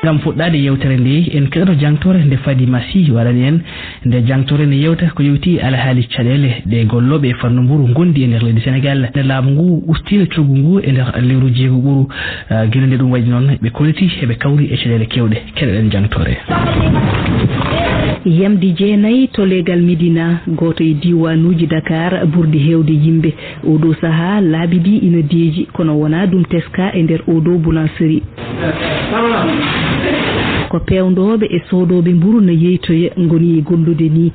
Ngam fuɗɗaade yeewtere nde, en keɗoto jangtoore nde Fadima Sy waɗani en. Nde jangtoore ne yeewta ko yowiti alhaali caɗeele ɗe gollooɓe e fannu mburu ngondi e nder leydi Senegaal. Nde laamu ngu ustiino coggu ngu e nder lewru jeego ɓuru, ah, gila nde ɗum waɗi noon, ɓe kolliti heɓe kawri e caɗeele keewɗe. Keɗoɗen jangtoore. Yamde jeenayi to leegal Medina, gooto e diiwaanuuji Dakar ɓurɗi heewde yimɓe. Oɗo sahaa, laabi ɗi ina deeƴi, kono wonaa ɗum teskaa e nder oɗo boulangerie. Ko peewndooɓe e soodooɓe mburu na yeytoya ngoni e gollude ni.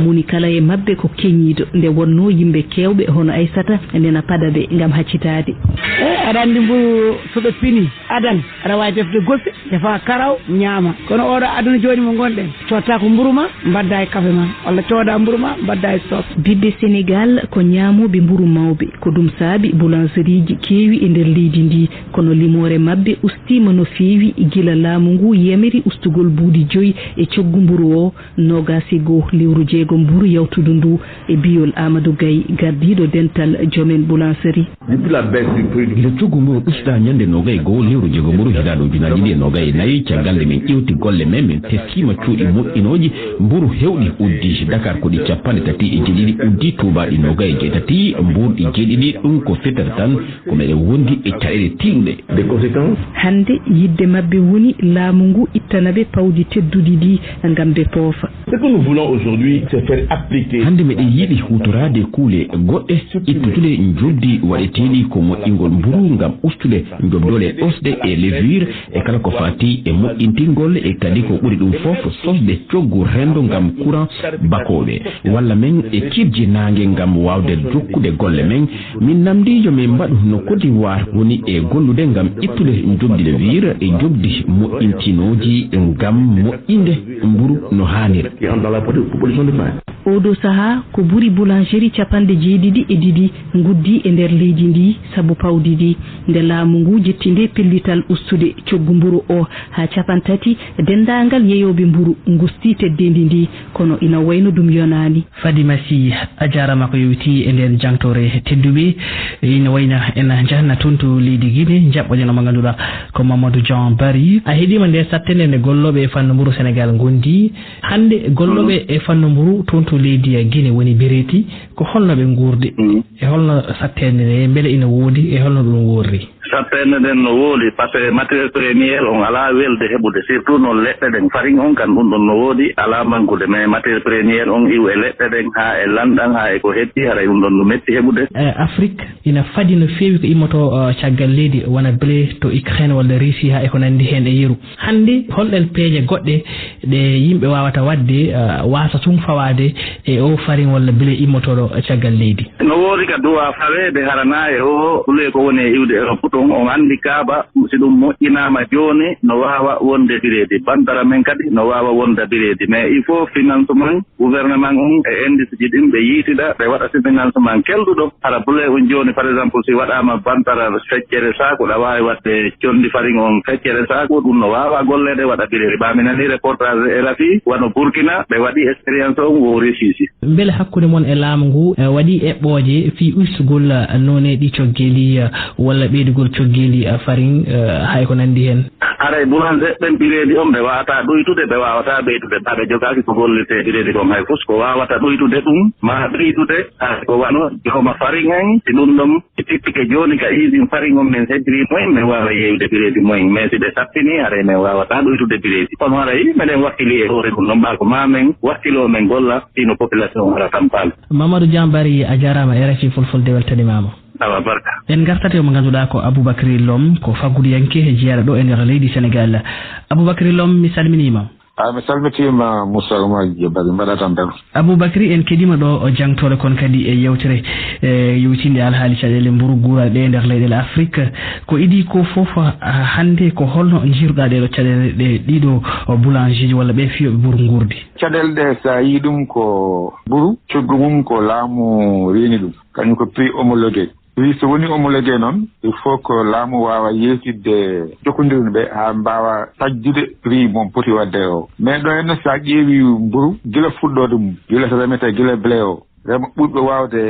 Moni kala e maɓɓe ko keñiiɗo, nde wonnoo yimɓe keewɓe hono Aysata nena paɗa ɓe ngam haccitaade. E, aɗa anndi mburu so ɓe pini, adan, aɗa waawi defde gose, defa karaw, ñaama. Kono oɗo aduna jooni mo ngonɗen, cotta ko mburu ma, mbadda e kafe ma, walla cooda mburu ma, mbadda e soof. Ɓiɓɓe Senegaal ko ñaamooɓe mburu mawɓe, ko ɗum saabi boulangerie-ji keewi e nder leydi ndi, kono limoore maɓɓe ustiima no feewi gila laamu ngu yamiri ustugol buuɗi joyi e coggu mburu o, noogaas e goo lewru jeegom mburu yawtudu ndu, e biyol Amadou Gaye, gardiiɗo dental joomen boulangerie. Depuis la baisse du prix du Gila coggu mburu usta ñande noogay e goo lewru jeego mburu hitaande ujunaaji ɗiɗi e noogay e nayi, caggal nde min ƴeewti golle men, min teskiima cuuɗi moƴƴinooji, mburu heewɗi uddi. Dakar ko ɗi capanɗe tati e jeeɗiɗi uddi, Touba ɗi noogay e jeetati, Mbour ɗi jeeɗiɗi, ɗum ko fetere tan, ko meɗen wondi e caɗeele tiiɗuɗe. Des conséquences. Hannde, yiɗde maɓɓe woni laamu ngu ittana ɓe pawdi tedduɗi ɗi ngam ɓe poofa. Ce que nous voulons aujourd'hui, c'est faire appliquer. Hannde meɗen yiɗi huutoraade kuule goɗɗe, ittude njoɓdi waɗeteeɗi ko moƴƴingol mburu ngam ustude njoɓdole ɗosɗe e levure e kala ko faati e moƴƴintingol e kadi ko ɓuri ɗum fof sosde coggu renndo ngam courant bakooɓe walla men e kirji naange ngam waawde jokkude golle men. Min namndii yo min mbaɗu no Côte d'Ivoire woni e gollude ngam ittude njoɓdi levure e njoɓdi moƴƴintinooji ngam moƴƴinde mburu no haaniri. Qui entre dans la proposition de pain. Oɗo sahaa, ko ɓuri boulangerie capanɗe jeeɗiɗi e ɗiɗi nguddii e nder leydi ndi sabu pawdi ndi. Nde laamu ngu ƴetti nde pellital ustude coggu mburu o haa capanɗe tati, denndaangal yeyooɓe mburu ngustii teddeendi ndi, kono ina wayno ɗum yonaani. Fadima Sy, a jaaraama ko yowiti e ndeen jangtoore. Tedduɓe, ina wayna en njahnat toon to leydi Guinée, njaɓɓoɗen mo ngannduɗaa ko Mamadou Jean Bari. A heɗiima nde saɗtende nde gollooɓe e fannu mburu Senegaal ngondi. Hannde gollooɓe e fannu mburu toon to leydi Guinée woni Bireeti, ko holno ɓe nguurdi? Mm. E holno saɗtende nde, mbele ina woodi, e holno ɗum worri? Saɗtende nden no woodi, par ce que matériel premier on alaa welde heɓude, surtout noon leɗɗe ɗen. Farine on kan ɗum ɗon no woodi, alaa mankude, mais matériel premier on iw e leɗɗe ɗen, haa e lanɗan, haa e ko hetti, haray ɗum ɗon no metti heɓude. E Afrik ina fadi no feewi ko immoto, eh, caggal leydi, wona blé to Ukraine walla Russie, haa e ko nanndi heen e yeru. Hannde, holɗen peeje goɗɗe ɗe yimɓe waawata waɗde, eh, waasa tun fawaade e o farine walla blé immotooɗo caggal leydi? No woodi ka duwaa faweede, hara na e o blé ko woni e iwde Europe Ɗum on anndi kaaba, si ɗum moƴƴinaama jooni, no waawa wonde bireedi. Bantara men kadi no waawa wonda bireedi. Mais il faut financement gouvernement on e indice ji ɗin ɓe yiitida, ɓe waɗa si financement kelɗuɗo. Hara bule on jooni, par exemple, si waɗaama bantara feccere saaku, ɗa waawi waɗde condi farin on feccere saaku, ɗum no waawa golleede waɗa bireedi. Ɓa mi nani reportage e rafi, wano Burkina, ɓe waɗi expérience on, wo réussi. Mbele hakkunde mon e laamu ngu, eh, waɗi eɓɓooje fii ustugol, eh, noone ɗi coggeeli, eh, walla ɓeydugol coggeeli, eh, farin, eh, hay ko nanndi heen? Haray boulanger ɓen bireedi on ɓe waawataa ɗuytude, ɓe waawataa ɓeydude, ɓa ɓe jogaaki ko gollirtee bireedi kon hay fus. Ko waawata ɗuytude ɗum, maa ɓeydude, hay ko wano jooma farin en, si ɗum ɗon, si tippike jooni ka usine farin on men heddiri moyen, men waawa yeeyude bireedi moyen. Mais si ɓe sappinii, haray men waawataa ɗuytude bireedi. Kono haray meɗen wakkili e hoore ɗum ɗon, ɓa ko maa men wakkiloo men golla, sino population ara tampaali. Mamadou Diambari, a jaaraama, R F I Fulfulde weltanimaama. Awa barka. En ngartat e mo ngannduɗaa ko Aboubacry Lom, ko fagguduyanke e jeyaɗo ɗo e nder leydi Senegal. Aboubacry Lom, mi salminiima. A, mi salmitiima, Moussa Oumar Diop, mbaɗa tampere. Aboubacry, en keɗiima ɗo o jangtore kon kadi e yewtere, e yewtinde alhaali caɗeele mburu guuraɗe ɗe e nder leyɗeele Afrik. Ko idii ko fof, a, hannde ko holno njiiruɗaa ɗeɗo caɗeele ɗe ɗiɗo o boulangerji walla ɓe fiyooɓe mburu nguurdi? Caɗeele ɗe, so a yii ɗum ko mburu, coggu mum ko laamu reeni ɗum, kañum ko prix homologué. Prix so woni homologué noon, il faut que laamu waawa yewtidde jokkondirɓe ɓe haa mbaawa sajjude prix mo poti waɗde o. Mais ɗo henne, so a ƴeewi mburu, gila fuɗɗoode mum, gila so remetee, gila blé o, rema ɓurɓe waawde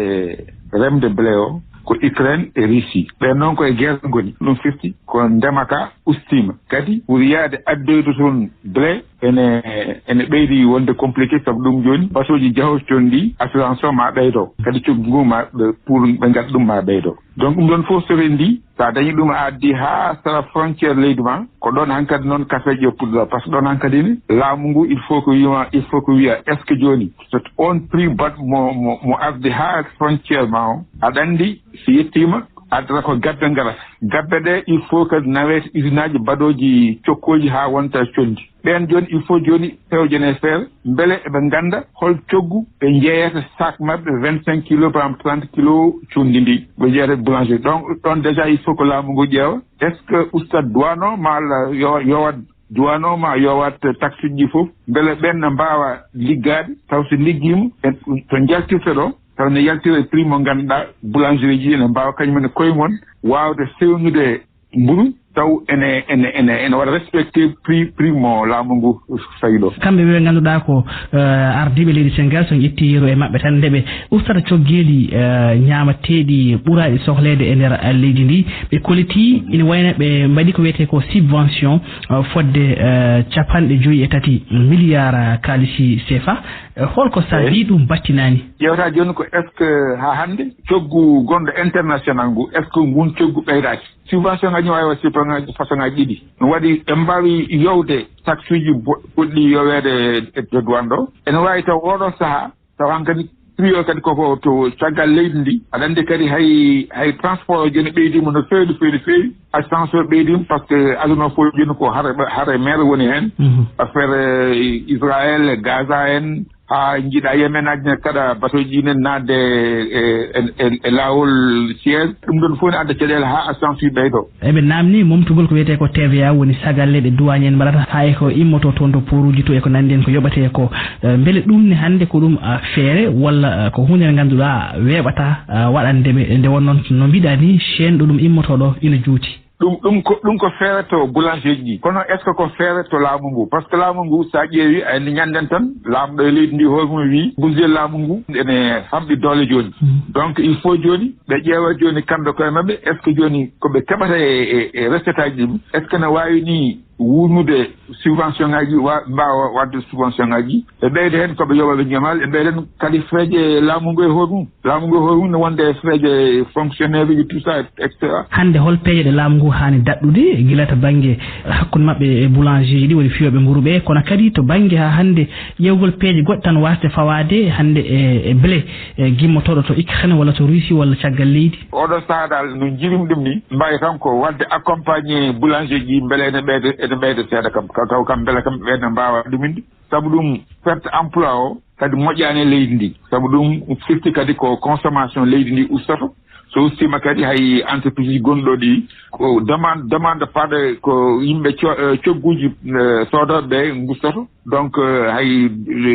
remde blé o ko Ukraine e Russie. Ɓeen noon ko e guerre ngoni. Ɗum firti ko ndema ka ustiima. Kadi ɓuri yaade addoyde toon blé ene, ene ɓeydi wonde compliqué, sabu ɗum jooni batooji jahooji toon ɗi, assurance o ma ɓeydo, kadi coggu ngu ma ɓe, pour ɓe ngaɗa ɗum ma ɓeydo. Donc ɗum ɗon fof so renndii, so a dañi ɗum a addi haa sara frontière leydi ma, ko ɗon hankadi noon kafeeje o puɗɗora, par ce que ɗon hankadi ne laamu ngu, il faut que wiima, il faut que wiya est ce que jooni so on prix bat mo, mo, mo ardi haa frontière ma o, aɗa anndi so yettiima addata ko gabbe ngarata. Gabbe ɗe, il faut que nawete usinaaji baɗooji cokkooji haa wonta conndi. Ɓeen jooni, il faut jooni pewjene feere, mbele eɓe ngannda hol coggu ɓe njeeyata sac maɓɓe vingt-cinq kilos, par exemple trente kilos conndi ndi, ɓe njeeyata boulangerie. Donc ɗon déjà, il faut que laamu ngu ƴeewa, est ce que usta douane o, ma alla yo, yowat douane o, ma yowat taxe uji ɗi fof, mbele ɓeen ne mbaawa liggaade, taw so liggiima, en, to njaltirta ɗo, taw ne yaltira e prix mo ngannduɗaa boulangerie ji ene mbaawa kañum en e koye mum waawde fewnude mburu, taw ene, ene, ene, ene waɗa respecté prix, prix mo laamu ngu fayi ɗo. Kamɓe ɓe ngannduɗaa ko, eh, ardiiɓe leydi Senegal, so en ƴetti yeru e maɓɓe tan, nde ɓe ustata coggeeli, eh, ñaamateeɗi ɓuraaɗi sohleede e nder, eh, leydi ndi, ɓe koliti, ina wayno ɓe mbaɗi ko wiyetee ko subvention, eh, fodde, eh, capanɗe joyi e tati milliard kaalisi C F A. Eh, holko saabii ɗum battinaani? Ƴeewta jooni ko est ce que haa hannde coggu gonɗo international ngu, est ce que ngun coggu ɓeydaaki? Subvention ngaji no waawi waɗde subvention ngaji façon ngaji ɗiɗi. No waɗi en mbaawi yowde taxe uji bo-, poɗɗi yoweede e to douane ɗo. Ene waawi taw oɗo sahaa, taw hankadi prix o kadi koko to caggal leydi ndi. Aɗa anndi kadi hay, hay transport o jooni ɓeydiima no feewi, no feewi, no feewi. Assistance o ɓeydiima par ce que aduna o fof jooni ko hare, hare mer woni heen. Mhm. Affaire, eh, Israël, Gaza en, haa njiɗa Yemen aji ne kaɗa batooji ne naatde e, e, e, e laawol siège. Ɗum ɗon fof ne adda caɗeele haa assurance ɓeydo. Eɓe naamni momtugol ko wiyetee ko T V A, woni sagalle ɗe douane en mbaɗata, haa e ko immotoo toon to poruuji to e ko nanndi heen ko yoɓatee ko. Eh, mbele ɗum ne hannde ko ɗum, ah, feere walla, ah, ko huunde nde ngannduɗaa weeɓata, ah, waɗande ɓe? Nde wonnoo no mbiɗa ni, chaîne ɗo ɗum immotoo ɗo ina juuti. Ɗum, ɗum ko, ɗum ko feere to boulangerie ji ɗi. Kono est ce que ko feere to laamu ngu? Par ce que laamu ngu, so a ƴeewi, a andi ñanden tan, laamɗo e leydi ndi hoore mum wi, budget laamu ngu ene hamɗi doole jooni. Mhm. Donc, il faut jooni, ɓe ƴeewa jooni kamɓe koye maɓɓe, est ce que jooni ko ɓe keɓata e, e, e recette aji ɗum, est ce que ne waawi ni wuurnude subvention ngaji, wa-, mbaawa waɗde subvention ngaji, ɓe ɓeyda heen ko ɓe yoɓa ɓe ñamal, ɓe ɓeyda heen kadi feeje laamu ngu e hoore mum. Laamu ngu hoore mum ne wonde e feeje fonctionnaire uji, tout ça, et cetera. Hannde hol peeje ɗe laamu ngu haani daɗɗude, gila to bannge hakkunde maɓɓe e boulangerie ji ɗi woni fiyooɓe mburu ɓe, kono kadi to bannge haa hannde ƴeewgol peeje goɗɗe tan waasde fawaade hannde e, e blé, e gimmotooɗo to Ukraine walla to Russie walla caggal leydi? Oɗo sahaa dal no njiirum ɗum ni, mbaawi tan ko waɗde accompagner boulangerie ji, mbele ene ɓeyda, ene ɓeyda seeɗa kam, ka-, ka-, kam mbele kam ɓeyda mbaawa ɗuminde. Sabu ɗum perte emploi o kadi moƴƴaani e leydi ndi. Sabu ɗum firti kadi ko consommation leydi ndi ustoto. So ustiima kadi, hay entreprise gonɗo ɗi, ko demande, demande paɗe ko yimɓe co-, eh, cogguuji, eh, soodooɓe ɓe ngustoto. Donc, eh, hay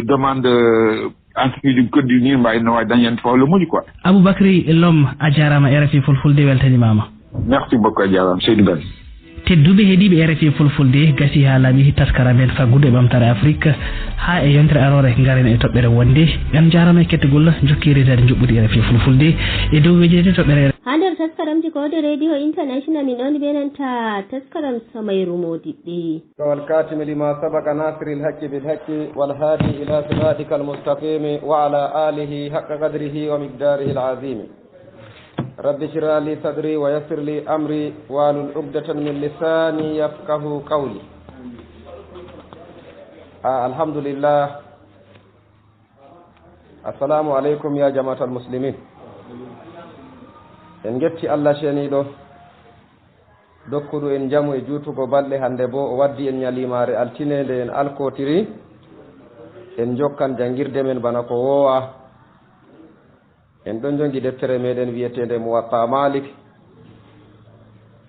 demande, eh, entreprise goɗɗi ni mbawi, no wawi dañande problème uji quoi. Aboubacry Lom, a jarama, R F I Fulfulde weltanimaama. Merci beaucoup, a jarama, Seydou Ben. Tedduɓe heɗiiɓe R F I Fulfulde, gasi haa laaɓi taskaram men faggudu e ɓamtaare Afrik. Haa e yontere aroore, ngaren e toɓɓere wonde. En njaarama e kettugol, jokkere daade njuɓɓudi R F I Fulfulde e dow wejeede toɓɓere. Haa nder taskaramji koode Radio International, min ɗon ɓe nanta taskaram Samayru Modiɓɓe. والخاتم لما سبق ناصر الحق بالحق والهادي إلى صراطك المستقيم وعلى آله حق قدره ومقداره العظيم. رب اشرح لي صدري ويسر لي أمري واحلل عقدة من لساني يفقهوا قولي. Ah, alhamdulillah. Assalamu alaikum ya jama'atal muslimin. En ngetti Allah ceniiɗo, dokkuɗo en njamu e juutugo balɗe hannde boo, o waddi en nyalimaare altine nde en alkotiri. En njokkan janngirde men bana ko woowa. En ɗon njongi deftere meɗen wi'eteende Muwatta Malik.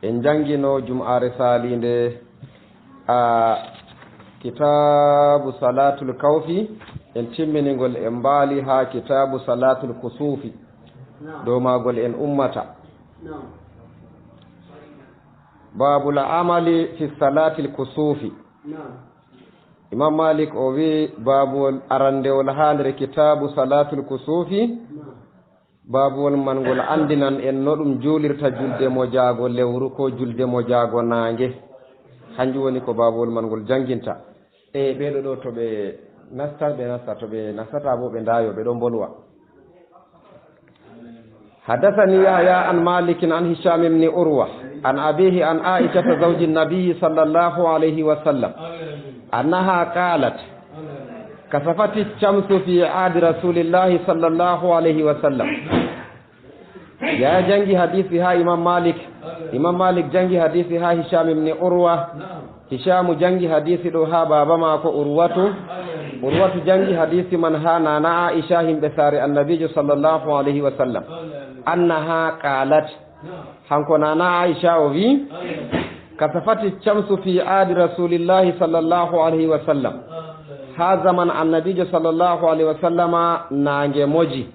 En njanngino jum'aare saaliinde a kitaabu Salatul Kawfi. En timmini ngol, en mbaali haa kitaabu Salatul Kusufi. Dow maagol en ummata. Babul amali fi salatil kusufi. Imam Malik o wi'i, babuwol arandewol haa nder kitaabu Salatul Kusufi, babuwol man ngol andinan en no ɗum juulirta julde mojaago lewru ko julde mojaago naange. Hanjum woni ko babuwol man ngol janginta. E ɓeeɗo ɗo, to ɓe nasta, ɓe nasta, to ɓe nastata bo, ɓe ndayo, ɓe ɗon mbolwa. حدثني يحيى عن مالك عن هشام بن عروة عن أبيه عن عائشة زوج النبي صلى الله عليه وسلم أنها قالت: كسفت الشمس في عهد رسول الله صلى الله عليه وسلم. Yahya jangi hadisi ha Imam Malik. Imam Malik jangi hadisi ha Hisham ibn Urwa. Hishamu jangi hadisi ɗo ha baba mako Urwatu. Urwatu jangi hadisi man ha nana Aisha, himɓe saare Annabijo sallallahu alayhi wa sallam. Annaha qalat. Hanko nana Aisha o wi: كسفت الشمس في عهد رسول الله صلى الله عليه وسلم. Ha zaman Annabijo sallallahu alayhi wa sallama, naange moji.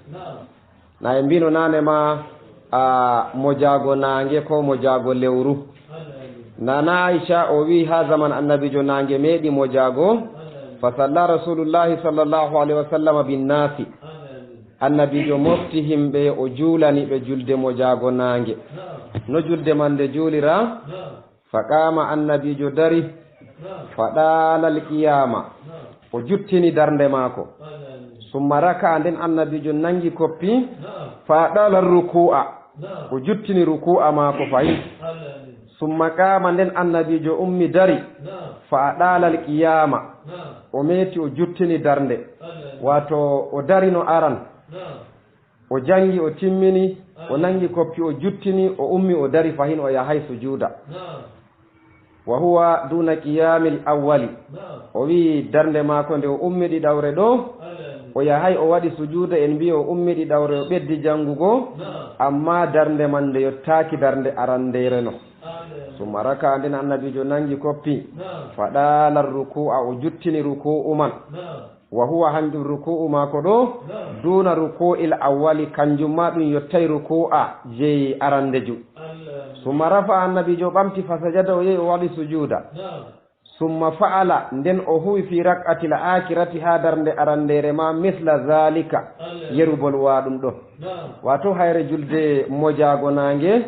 Na en mbino nane ma, a, mojaago naange ko mojaago lewru. Nana Aisha o wi, ha zaman Annabijo naange meeɗi mojaago. Fa salla Rasulullahi sallallahu alayhi wa sallama binnasi. Annabijo mofti himɓe, o juulani ɓe julde mojaago naange. No julde man nde juulira? Fa qama, Annabijo dari. Fa ɗaalal qiyama, o juttini darnde maako. Summa raka'a, nden Annabijo nangi koppi. Fa ɗaalal ruku'a, o juttini ruku'a maako fahin. Summa qama, nden Annabijo ummi dari. Fa ɗaalal qiyama, o meeti, o juttini darnde. Wato o darino aran. O jangi, o timmini, o nangi koppi, o juttini, o ummi, o dari fahin, o yahay sujuuda. Wa huwa duna qiyamil awwali. O wi'i darnde maako nde o ummi ɗiɗawre ɗo, o yahay o waɗi sujuuda, en mbi'i o ummi ɗiɗawre, o ɓeddi jangugo, amma darnde man nde yottaaki darnde arandeere no. Summa raka, nden Annabiijo nangi koppi, fa ɗaalar ruku'a, o juttini ruku'u man. Wa huwa, hanjum ruku'u maako ɗo, duna ruku'il awwali, kanjum ma ɗum yottay ruku'a jey arandeju. Summa rafa'a, Annabiijo ɓamti, fa sajada, o yehi o waɗi sujuuda. Summa fa'ala, nden o huwi, fi rak'atil akhirati, haa darnde arandeere ma, misla zalika, yerubol wa ɗum ɗo. Waato hayre julde mojaago naange,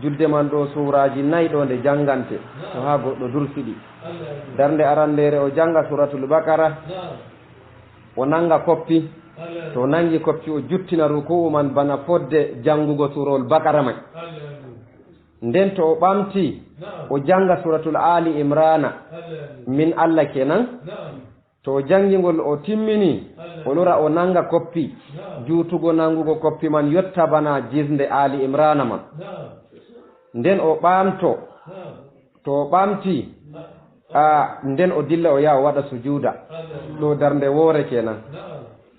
julde man ɗo suuraaji nayi ɗo nde janngante, to haa goɗɗo dursiɗi. Darnde arandeere o jannga Suuratul Baqara, o nannga koppi, to o nanngi koppi o juttina ruku'u man bana fodde janngugo Suurawol Baqara may. Nden to o ɓamti, o jannga Suuratul Aali Imraana, min Allah kenan. To o janngi ngol o timmini, o lora o nannga koppi, juutugo nanngugo koppi man yotta bana jisnde Aali Imraana man. Nden o ɓaamto, to o ɓaamti, a, nden o dilla o yaha o waɗa sujuuda. Ɗo darnde woore kenan.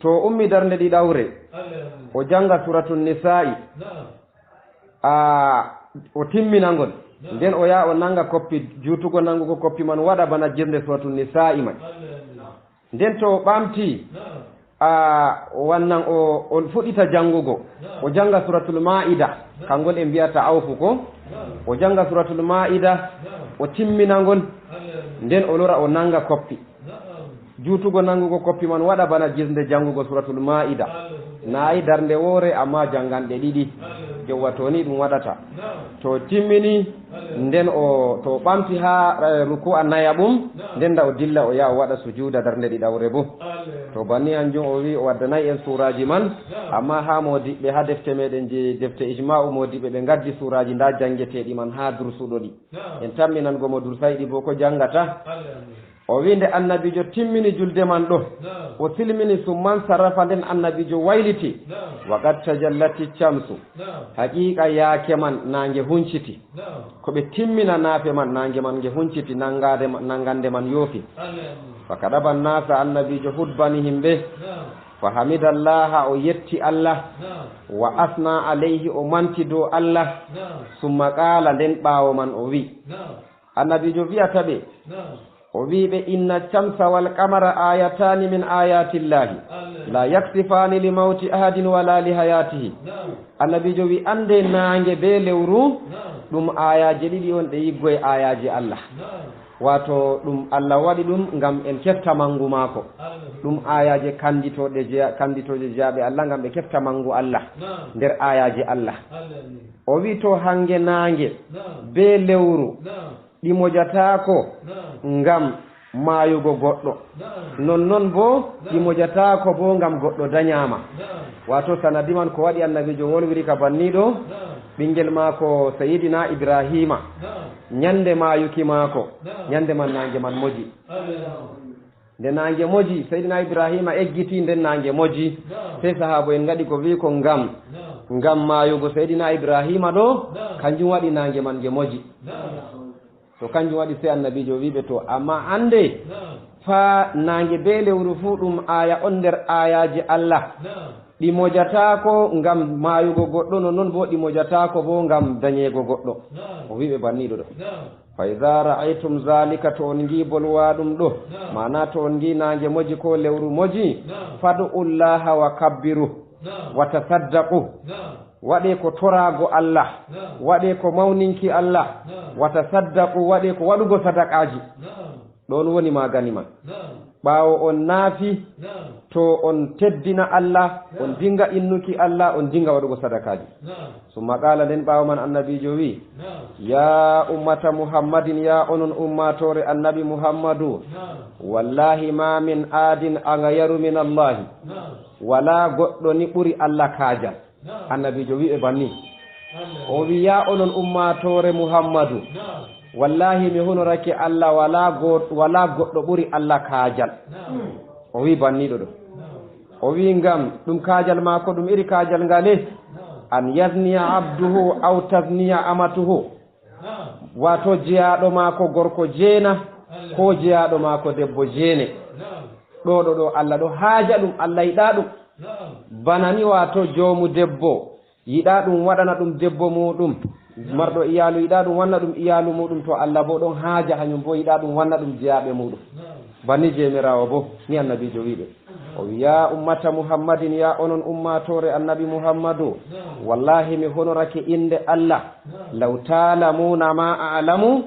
To o ummi darnde ɗiɗawre, o jannga Suuratul Nisaa'i, a, o timmina ngol. Nden o yaha o nannga koppi, juutugo nanngugo koppi man waɗa bana jirnde Suuratul Nisaa'i man. Nden to o ɓamti, a, o wannan o, o fuɗɗita janngugo. O jannga Suuratul Maa'ida, kangol en mbi'ata Awfu ko? O jannga Suuratul Maa'ida, o timmina ngol. Nden o lora o nannga koppi. Juutugo nanngugo koppi man waɗa bana jirnde janngugo Suuratul Maa'ida. Nayi darnde woore, amma janngan ɗe ɗiɗi. Yowwa, to ni ɗum waɗata. To timmini, nden o, to o ɓamti haa, eh, ruku'a nayaɓum, nden da o dilla o yaha o waɗa sujuuda darnde ɗiɗawre bo. To banni hanjum o wi o waddanay en suuraaji man, amma haa moodiɓɓe haa defte meɗen je defte ijma'u moodiɓɓe ɓe ngaddi suuraaji nda janngeteeɗi man haa dursuɗo ɗi. En tamminan go mo dursayɗi bo ko janngata. O wi nde Annabiijo timmini julde man ɗo, o silmini summan sarrafa nden Annabiijo wayliti. Wa qad tajallati shamsu. Haqiiqa yaake man naange hunciti. Ko ɓe timmina naafe man naange man nge hunciti nangade ma-, nangande man yoofi. Fa kadaba nasa Annabiijo hudbani himɓe. Fa hamidallaha o yetti Allah. Wa asna alayhi o manti dow Allah. Summa qala nden ɓaawo man o wi. Annabiijo wi'ata ɓe, o wi'i ɓe, "Inna shamsa wal qamara ayatani min ayatillahi, la yaksifani li mawti ahadin wala li hayatihi." Annabiijo wi'i, "Annde naange be lewru, ɗum ayaaje ɗiɗi on ɗe yiggoy ayaaje Allah." Waato ɗum Allah waɗi ɗum ngam en kefta mangu maako. Ɗum ayaaje kanditooɗe jeya-, kanditooje jeyaaɓe Allah ngam ɓe kefta mangu Allah nder ayaaje Allah. O wi'i to hange naange be lewru ɗi mojataako ngam maayugo goɗɗo. Non non bo ɗi mojataako bo ngam goɗɗo danyaama. Waato sanadi man ko waɗi Annabiijo wolwiri ka banniiɗo ɓingel maako Sayidina Ibrahima. Nyande maayuki maako, nyande man naange man moji. Nde naange moji, Sayidina Ibrahima eggiti nden naange moji. Sey sahaabo en ngaɗi ko wi'i ko ngam, ngam maayugo Sayidina Ibrahima ɗo, kanjum waɗi naange man nge moji. To kanjum waɗi sey Annabiijo wi'i ɓe to, amma annde faa naange be lewru fuu ɗum aaya on nder aayaaje Allah. Ɗi mojataako ngam maayugo goɗɗo, non non bo ɗi mojataako bo ngam danyeego goɗɗo. O wi'i ɓe banniiɗo ɗo. Fa idza ra'aytum zalika, to on ngi bolwaɗum ɗo, maana to on ngi naange moji ko lewru moji, fad'u llaha wa kabbiru, wa tasaddaqu. Waɗe ko toraago Allah, waɗe ko mawninki Allah, wa tasaddaqu, waɗe ko waɗugo sadaqaaji. Ɗon woni magani man. Ɓaawo on naafi, to on teddina Allah, on dinga innuki Allah, on dinga waɗugo sadakaaji. Summa qaala, nden ɓaawo man Annabiijo wi'i, "Ya ummata Muhammadin, ya onon ummaatoore Annabi Muhammadu, wallahi ma min aadin agyaru min Allahi." Walaa goɗɗo ni ɓuri Allah kaajal. Annabiijo wi'i ɓe banni. O wi'i, "Ya onon ummaatoore Muhammadu, wallahi mi hunorake Allah, walaa go-, walaa goɗɗo ɓuri Allah kaajal." O wi'i banniiɗo ɗo. O wi'i ngam ɗum kaajal maako, ɗum iri kaajal ngale, "An yazniya abduhu aw tazniya amatuhu." Waato jeyaaɗo maako gorko jeena, ko jeyaaɗo maako debbo jeene. Ɗo, ɗo, ɗo Allah ɗo haaja ɗum, Allah yiɗaa ɗum. Bana ni waato joomu debbo yiɗaa ɗum waɗana ɗum debbo muuɗum, marɗo iyaalu yiɗaa ɗum wanna ɗum iyaalu muuɗum, to Allah boo ɗon haaja hanyum boo yiɗaa ɗum wanna ɗum jeyaaɓe muuɗum. Banni Joomiraawo boo, ni Annabiijo wi'i ɓe. O wi'i, "Ya ummata Muhammadin, ya onon ummaatoore Annabi Muhammadu, wallahi mi honorake innde Allah, law ta'lamuuna ma a'lamu,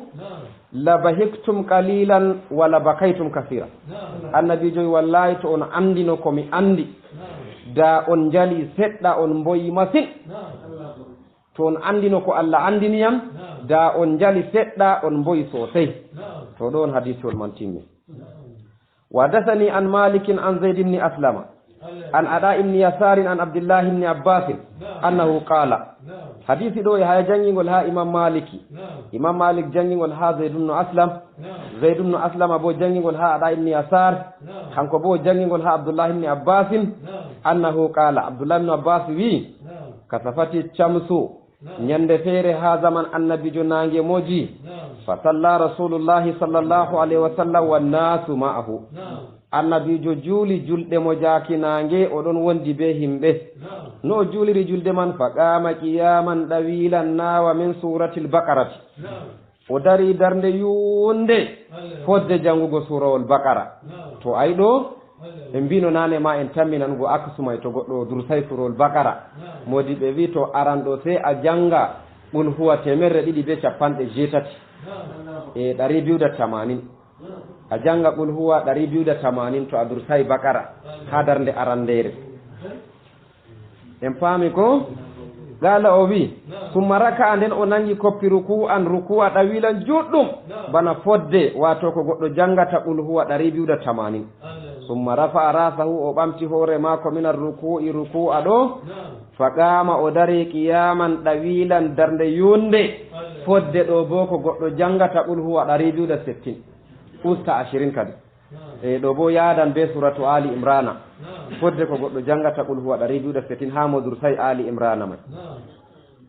la bahiktum qalilan wa la bakaytum kasiira." Annabiijo wi'i, "Wallahi to on anndino ko mi anndi, da on njali seɗɗa, on mboyi masin. To on anndino ko Allah anndini yam, da on njali seɗɗa, on mboyi sosai." To ɗo on hadiisol man timmi. Wa haddathani an Malikin an Zayd ibn Aslama. An Ada ibn Yasarin an Abdullah ibn Abbas annahu qala. Hadisi ɗo e haya janngingol ha Imam Maliki. Imam Malik janngingol ha Zayd ibn Aslam. Zayd ibn Aslama bo janngingol ha Ada ibn Yasar. Kanko bo janngingol ha Abdullah ibn Abbas. Annahu qala, Abdullah ibn Abbas wi, "Kasafati shamsu." Nyande feere ha zaman Annabiijo naange moji. Fa salla Rasulullahi sallallahu alaihi wasallam wan nasu ma'ahu. Annabiijo juuli julde mo jaaki naange, o ɗon wondi bee himɓe. Naam. No o juuliri julde man, fa qaama qiyaaman ɗawiilan nahwa min suuratil baqarati. Naam. O dari darnde yuunde, Allah, fodde janngugo suurawol Baqara. Naam. To ay ɗo, Allah, en mbino naane ma en tamminan go aksu may to goɗɗo dursay suurawol Baqara. Naam. Moodi ɓe wi to aran ɗo sey a jannga Qul huwa teemerre ɗiɗi bee cappanɗe jeetati. Naam. E ɗari biyu da tamanin. A jannga Qul huwa ɗari biyu da tamanin to a dursay Baqara haa darnde arandeere. En paami ko? Qaala o wi, summa raka'a, nden o nangi koppi ruku'an, ruku'a ɗawilan juuɗɗum, bana fodde, waato ko goɗɗo janngata Qul huwa ɗari biyu da tamanin. Summa rafa'a ra'sahu, o ɓamti hoore maako, minar ruku'i, ruku'a ɗo, fa qaama, o dari qiyaman ɗawilan, darnde yuunde, fodde ɗo boo ko goɗɗo janngata Qul huwa ɗari biyu da settin. Usta ashirin kadi. Naam. E ɗo boo yaadan bee suratu Ali Imrana. Naam. Fodde ko goɗɗo janngata Qul huwa ɗari biyu da settin haa mo dursay Ali Imrana may. Naam.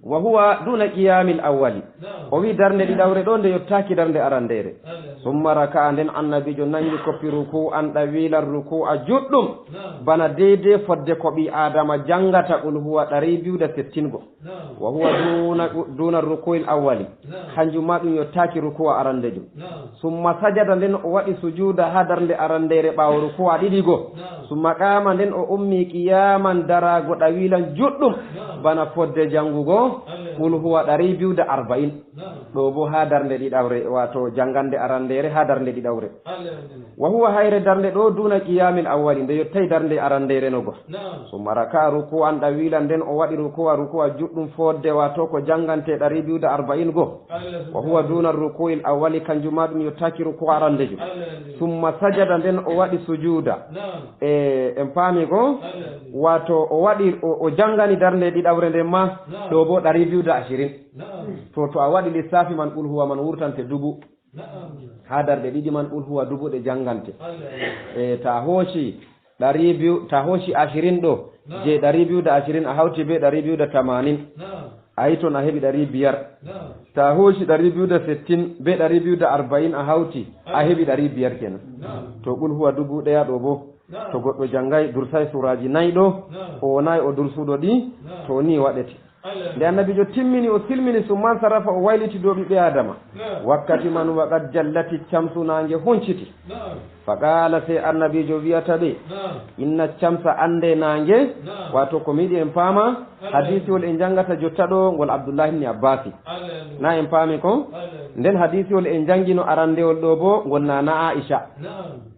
Wa huwa duna qiyamil awwali. Naam. O wi darnde ɗiɗawre ɗo nde yottaaki darnde arandeere. Naam. Summa raka'a, nden annabiijo nangi koppi ruku'an ɗawilan, ruku'a juuɗɗum. Naam. Bana deydey fodde ko ɓii Aadama janngata Qul huwa ɗari biyu da settin go. Naam. Wa huwa duna, duna ruku'il awwali. Naam. Kanjum ma ɗum yottaaki ruku'a arandejo. Naam. Summa sajada, nden o waɗi sujuuda haa darnde arandeere ɓaawo ruku'a ɗiɗi go. Naam. Summa qaama, nden o ummi qiyaman daraago ɗawilan juuɗɗum. Naam. Bana fodde janngugo Allah. Qul huwa ɗari biyu da arba'in. Naam. Ɗo boo haa darnde ɗiɗawre, waato janngande arandeere haa darnde ɗiɗawre. Allah. Wa huwa, hayre darnde ɗo, duna qiyamil awwali, nde yottay darnde arandeere no go. Naam. Summa raka'a ruku'an ɗawilan, nden o waɗi ruku'a, ruku'a juuɗɗum fodde, waato ko janngante ɗari biyu da arba'in go. Allah. Wa huwa duna ruku'il awwali, kanjum ma ɗum yottaaki ruku'a arandejo. Allah. Summa sajada, nden o waɗi sujuuda. Naam. E, en paami ko? Allah. Waato o waɗi, o, o janngani darnde ɗiɗawre nden ma, naam, ɗo boo ɗari biyu da ashirin. Naam. To, to a waɗi lissaafi man, Qul huwa man wurtante dubu. Naam. Haa darɗe ɗiɗi man, Qul huwa dubu ɗe janngante. Allah. E, ta hooci ɗari biyu, ta hooci ashirin ɗo, naam, je ɗari biyu da ashirin a hawti bee ɗari biyu da tamanin. Naam. A yi ton a heɓi ɗari biyar. Naam. Ta hooci ɗari biyu da settin bee ɗari biyu da arba'in a hawti, a heɓi ɗari biyar kenan. Naam. To Qul huwa dubu ɗaya ɗo boo. Naam. To goɗɗo janngay, dursay suraaji nayi ɗo, naam, o wonaay o dursuɗo ɗi, naam, to ni waɗete. Allah. Nde annabiijo timmini, o silmini, summa nsarafa, o wayliti dow ɓiɓɓe Aadama. Naam. Wakkati man, wa qad jallati shamsu, naange hunciti. Naam. Fa qaala, sey annabiijo wi'ata ɓe, naam, inna shamsa, annde naange, naam, waato ko mi yiɗi en paama, Allah, hadiisiwol en janngata jotta ɗo, ngol Abdullahi ibn Abbaasi. Allah. Na en paami ko? Allah. Nden hadiisiwol en janngino arandewol ɗo boo, ngol Nana Aisha. Naam.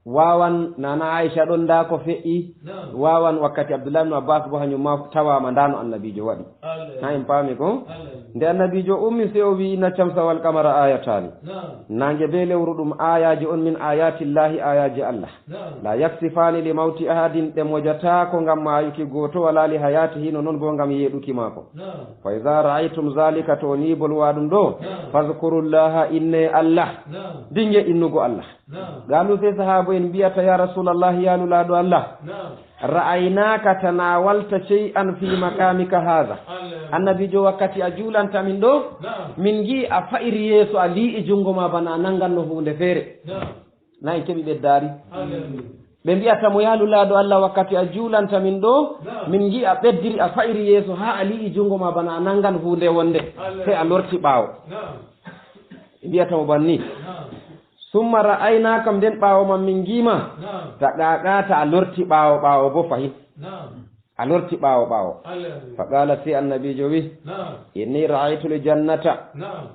Waawan Nana Aisha ɗon ndaa ko fe'i, naam, waawan wakkati Abdullahi ibn Abbas boo hanyum ma tawaama ndaa no annabiijo waɗi. Allah. Na en paami ko? Allah. Nde annabiijo ummi sey o wi'i, inna shamsa wal qamara ayatani. Naam. Naange bee lewru ɗum aayaaji on min ayatillahi, aayaaji Allah. Naam. La yaksifaani li mawti ahadin, ɗe mojataako ngam maayuki gooto, wala li hayatihi, no non boo ngam yeeɗuki maako. Naam. Fa iza ra'aytum zalika, to on yi bol waɗum ɗo, naam, fazkurullaha, inne Allah. Naam. Dinge innugo Allah. Naam. Qaalu, sey sahaabo'en mbi'ata, ya Rasulallah, ya Nulaaɗo Allah, naam, ra'aynaaka tanawalta shay'an fi maqamika haadha. Allah. Annabiijo, wakkati a juulanta min ɗo, naam, min ngi'i a fa'iri yeeso a lii'i junngo ma bana a nanganno huunde feere. Naam. Na en keɓi ɓeddaari. Allah. Ɓe mbi'ata mo, ya Nulaaɗo Allah, wakkati a juulanta min ɗo, naam, min ngi'i a ɓeddiri a fa'iri yeeso haa a lii'i junngo ma bana a nangan huunde wonde. Allah. Sey a lorti ɓaawo. Naam. Ɓe mbi'ata mo banni. Naam. Summa ra'aynaaka, nden ɓaawo man min ngi'ma. Naam. Taqaqata, a lorti ɓaawo ɓaawo boo fahin. Naam. A lorti ɓaawo ɓaawo. Allah. Fa qaala, sey annabiijo wi, naam, inni ra'aytul jannata. Naam.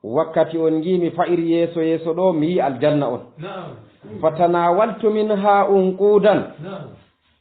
Wakkati on ngi'mi fa'iri yeeso yeeso ɗo, mi yi'i aljanna on. Naam. Fa tanawaltu minha unqudan. Naam.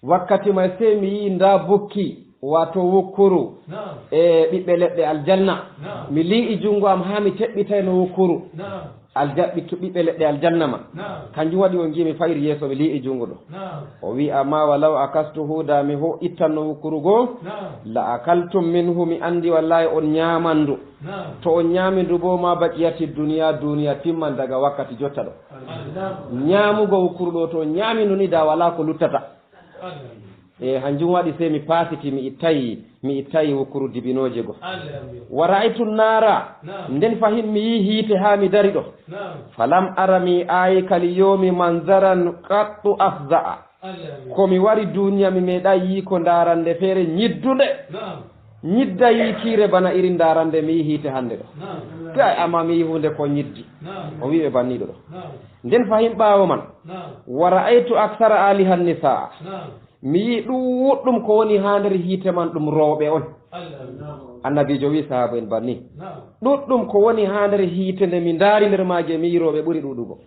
Wakkati may sey mi yi'i ndaa bukki, waato wukkuru, naam, e ɓiɓɓe leɗɗe aljanna. Naam. Mi lii'i junngo am haa mi teɓɓitayno wukkuru. Naam. Alja-, ɓiɓɓe leɗɗe aljanna ma. Naam. Kanjum waɗi on ngi'mi fa'iri yeeso mi lii'i junngo ɗo. Naam. O wi'i, amma walaw akastuhu, da mi ho-, ittanno wukkuru go, naam, la akaltum minhu, mi anndi wallahi on nyaaman ndu. Naam. To on nyaami ndu boo, ma baqiyati duniya, duniya timman daga wakkati jotta ɗo. Allah. Nyaamugol wukkuru ɗo, to on nyaami ndu ni, da walaa ko luttata. Allah. E hanjum waɗi sey mi paasiti, mi ittayi, mi ittayi wukkuru dibinooje go. Wa ra'aytu naara, nden fahin mi yi hiite haa mi dari ɗo. Falam ara, mi yi'ayi kal yawmi manzaran qattu afza'a. Ko mi wari duniya mi meeɗayi yiiko ndaarande feere nyiddunde. Nyidda yiikiire bana irin ndaarande mi yi hiite hannde ɗo. Kay, amma mi yi huunde ko nyiddi. O wi'i ɓe banniiɗo ɗo. Nden fahin ɓaawo man. Wa ra'aytu aksara alihan nisaa. Mi yi ɗuuɗɗum ko woni haa nder hiite man ɗum rooɓe on. Annabiijo wi sahaaba en banni. Ɗuuɗɗum ko woni haa nder hiite nde mi ndaari nder maaje mi yi rooɓe ɓuri ɗuuɗugo.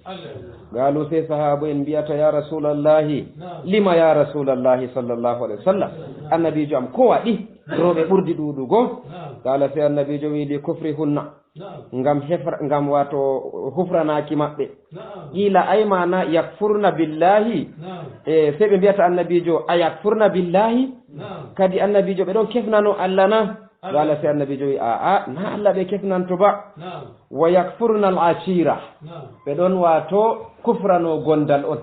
Gaalu sey sahaaba en mbi'ata ya Rasuulallahi, lima ya Rasuulallahi sallallahu alaihi wasallam. Annabiijo am ko waɗi rooɓe ɓurdi ɗuuɗugo? Gaala sey annabiijo wi li kufri hunna. Ngam hefra, ngam wato hufranaaki maɓɓe. Qiila ay maana yakfurna billahi. E sey ɓe mbi'ata annabiijo a yakfurna billahi? Kadi annabiijo ɓe ɗon kefnano Allah na? Gaala sey annabiijo wi a'a, na Allah ɓe kefnanto ba. Wa yakfurna al ashira. Ɓe ɗon wato kufrano gondal on.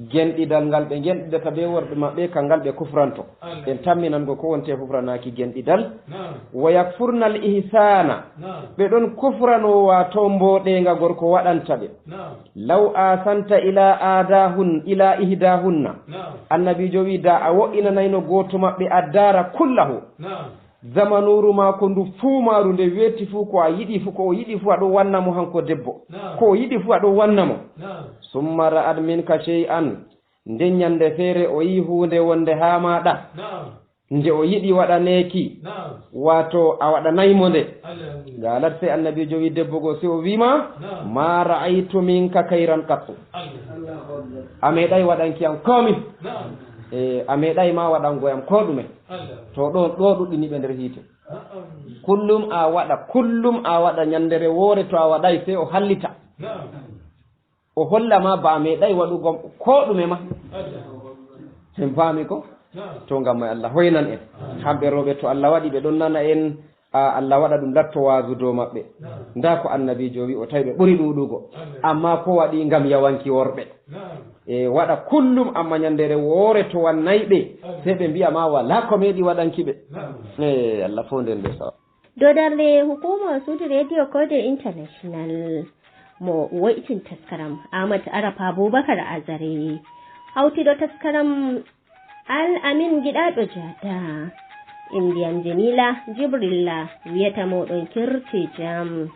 Genɗidal ngal ɓe genɗidata bee worɓe maɓɓe, kangal ɓe kufranto. En tamminan go ko wonte hufranaaki genɗidal. Wa yakfurnal ihsana. Ɓe ɗon kufrano wato mboɗeeŋga gorko waɗanta ɓe. Law asanta ila adahun, ila ihdahunna. Annabiijo wi da a wo'inanayno gooto maɓɓe addara kullahu. Zamanuuru maako ndu fuu maaru nde weeti fuu ko a yiɗi fuu, ko o yiɗi fuu a ɗon wanna mo hanko debbo. Ko o yiɗi fuu a ɗon wanna mo. Summa ra'at minka shay'an. Nden nyande feere o yi huunde wonde haa maaɗa. Nde o yiɗi waɗaneeki, waato a waɗanay mo nde. Gaalat sey annabiijo wi debbo go sey o wi ma, ma ra'aytu minka kayran qattu. A meeɗay waɗanki am komi. E, a meeɗay ma waɗango yam ko ɗume. To ɗo, ɗo ɗuɗɗini ɓe nder hiite. Kullum a waɗa, kullum a waɗa, nyandere woore to a waɗay sey o hallita. O holla ma ba a meeɗay waɗugo ko ɗume ma. En paami ko? To ngam may Allah hoynan en. Hamɓe rooɓe to Allah waɗi ɓe ɗon nana en, a, Allah waɗa ɗum latto waazu dow maɓɓe. Ndaa ko annabiijo wi o tawi ɓe ɓuri ɗuuɗugo. Amma ko waɗi ngam yawanki worɓe. E waɗa kullum amma nyandere woore to wannay ɓe, sey ɓe mbi'a ma walaa ko meeɗi waɗanki ɓe. E Allah fow nden ɓe sawa. Dow darnde hukuuma suudu Radio Kode International mo wo'itin taskaram, Ahmad Arab Abubakar Azare. Hawtiiɗo taskaram Al Amin Giɗaaɗo Jaata. Innde am Jamila Jibrilla, wiyata mooɗon kirti jam.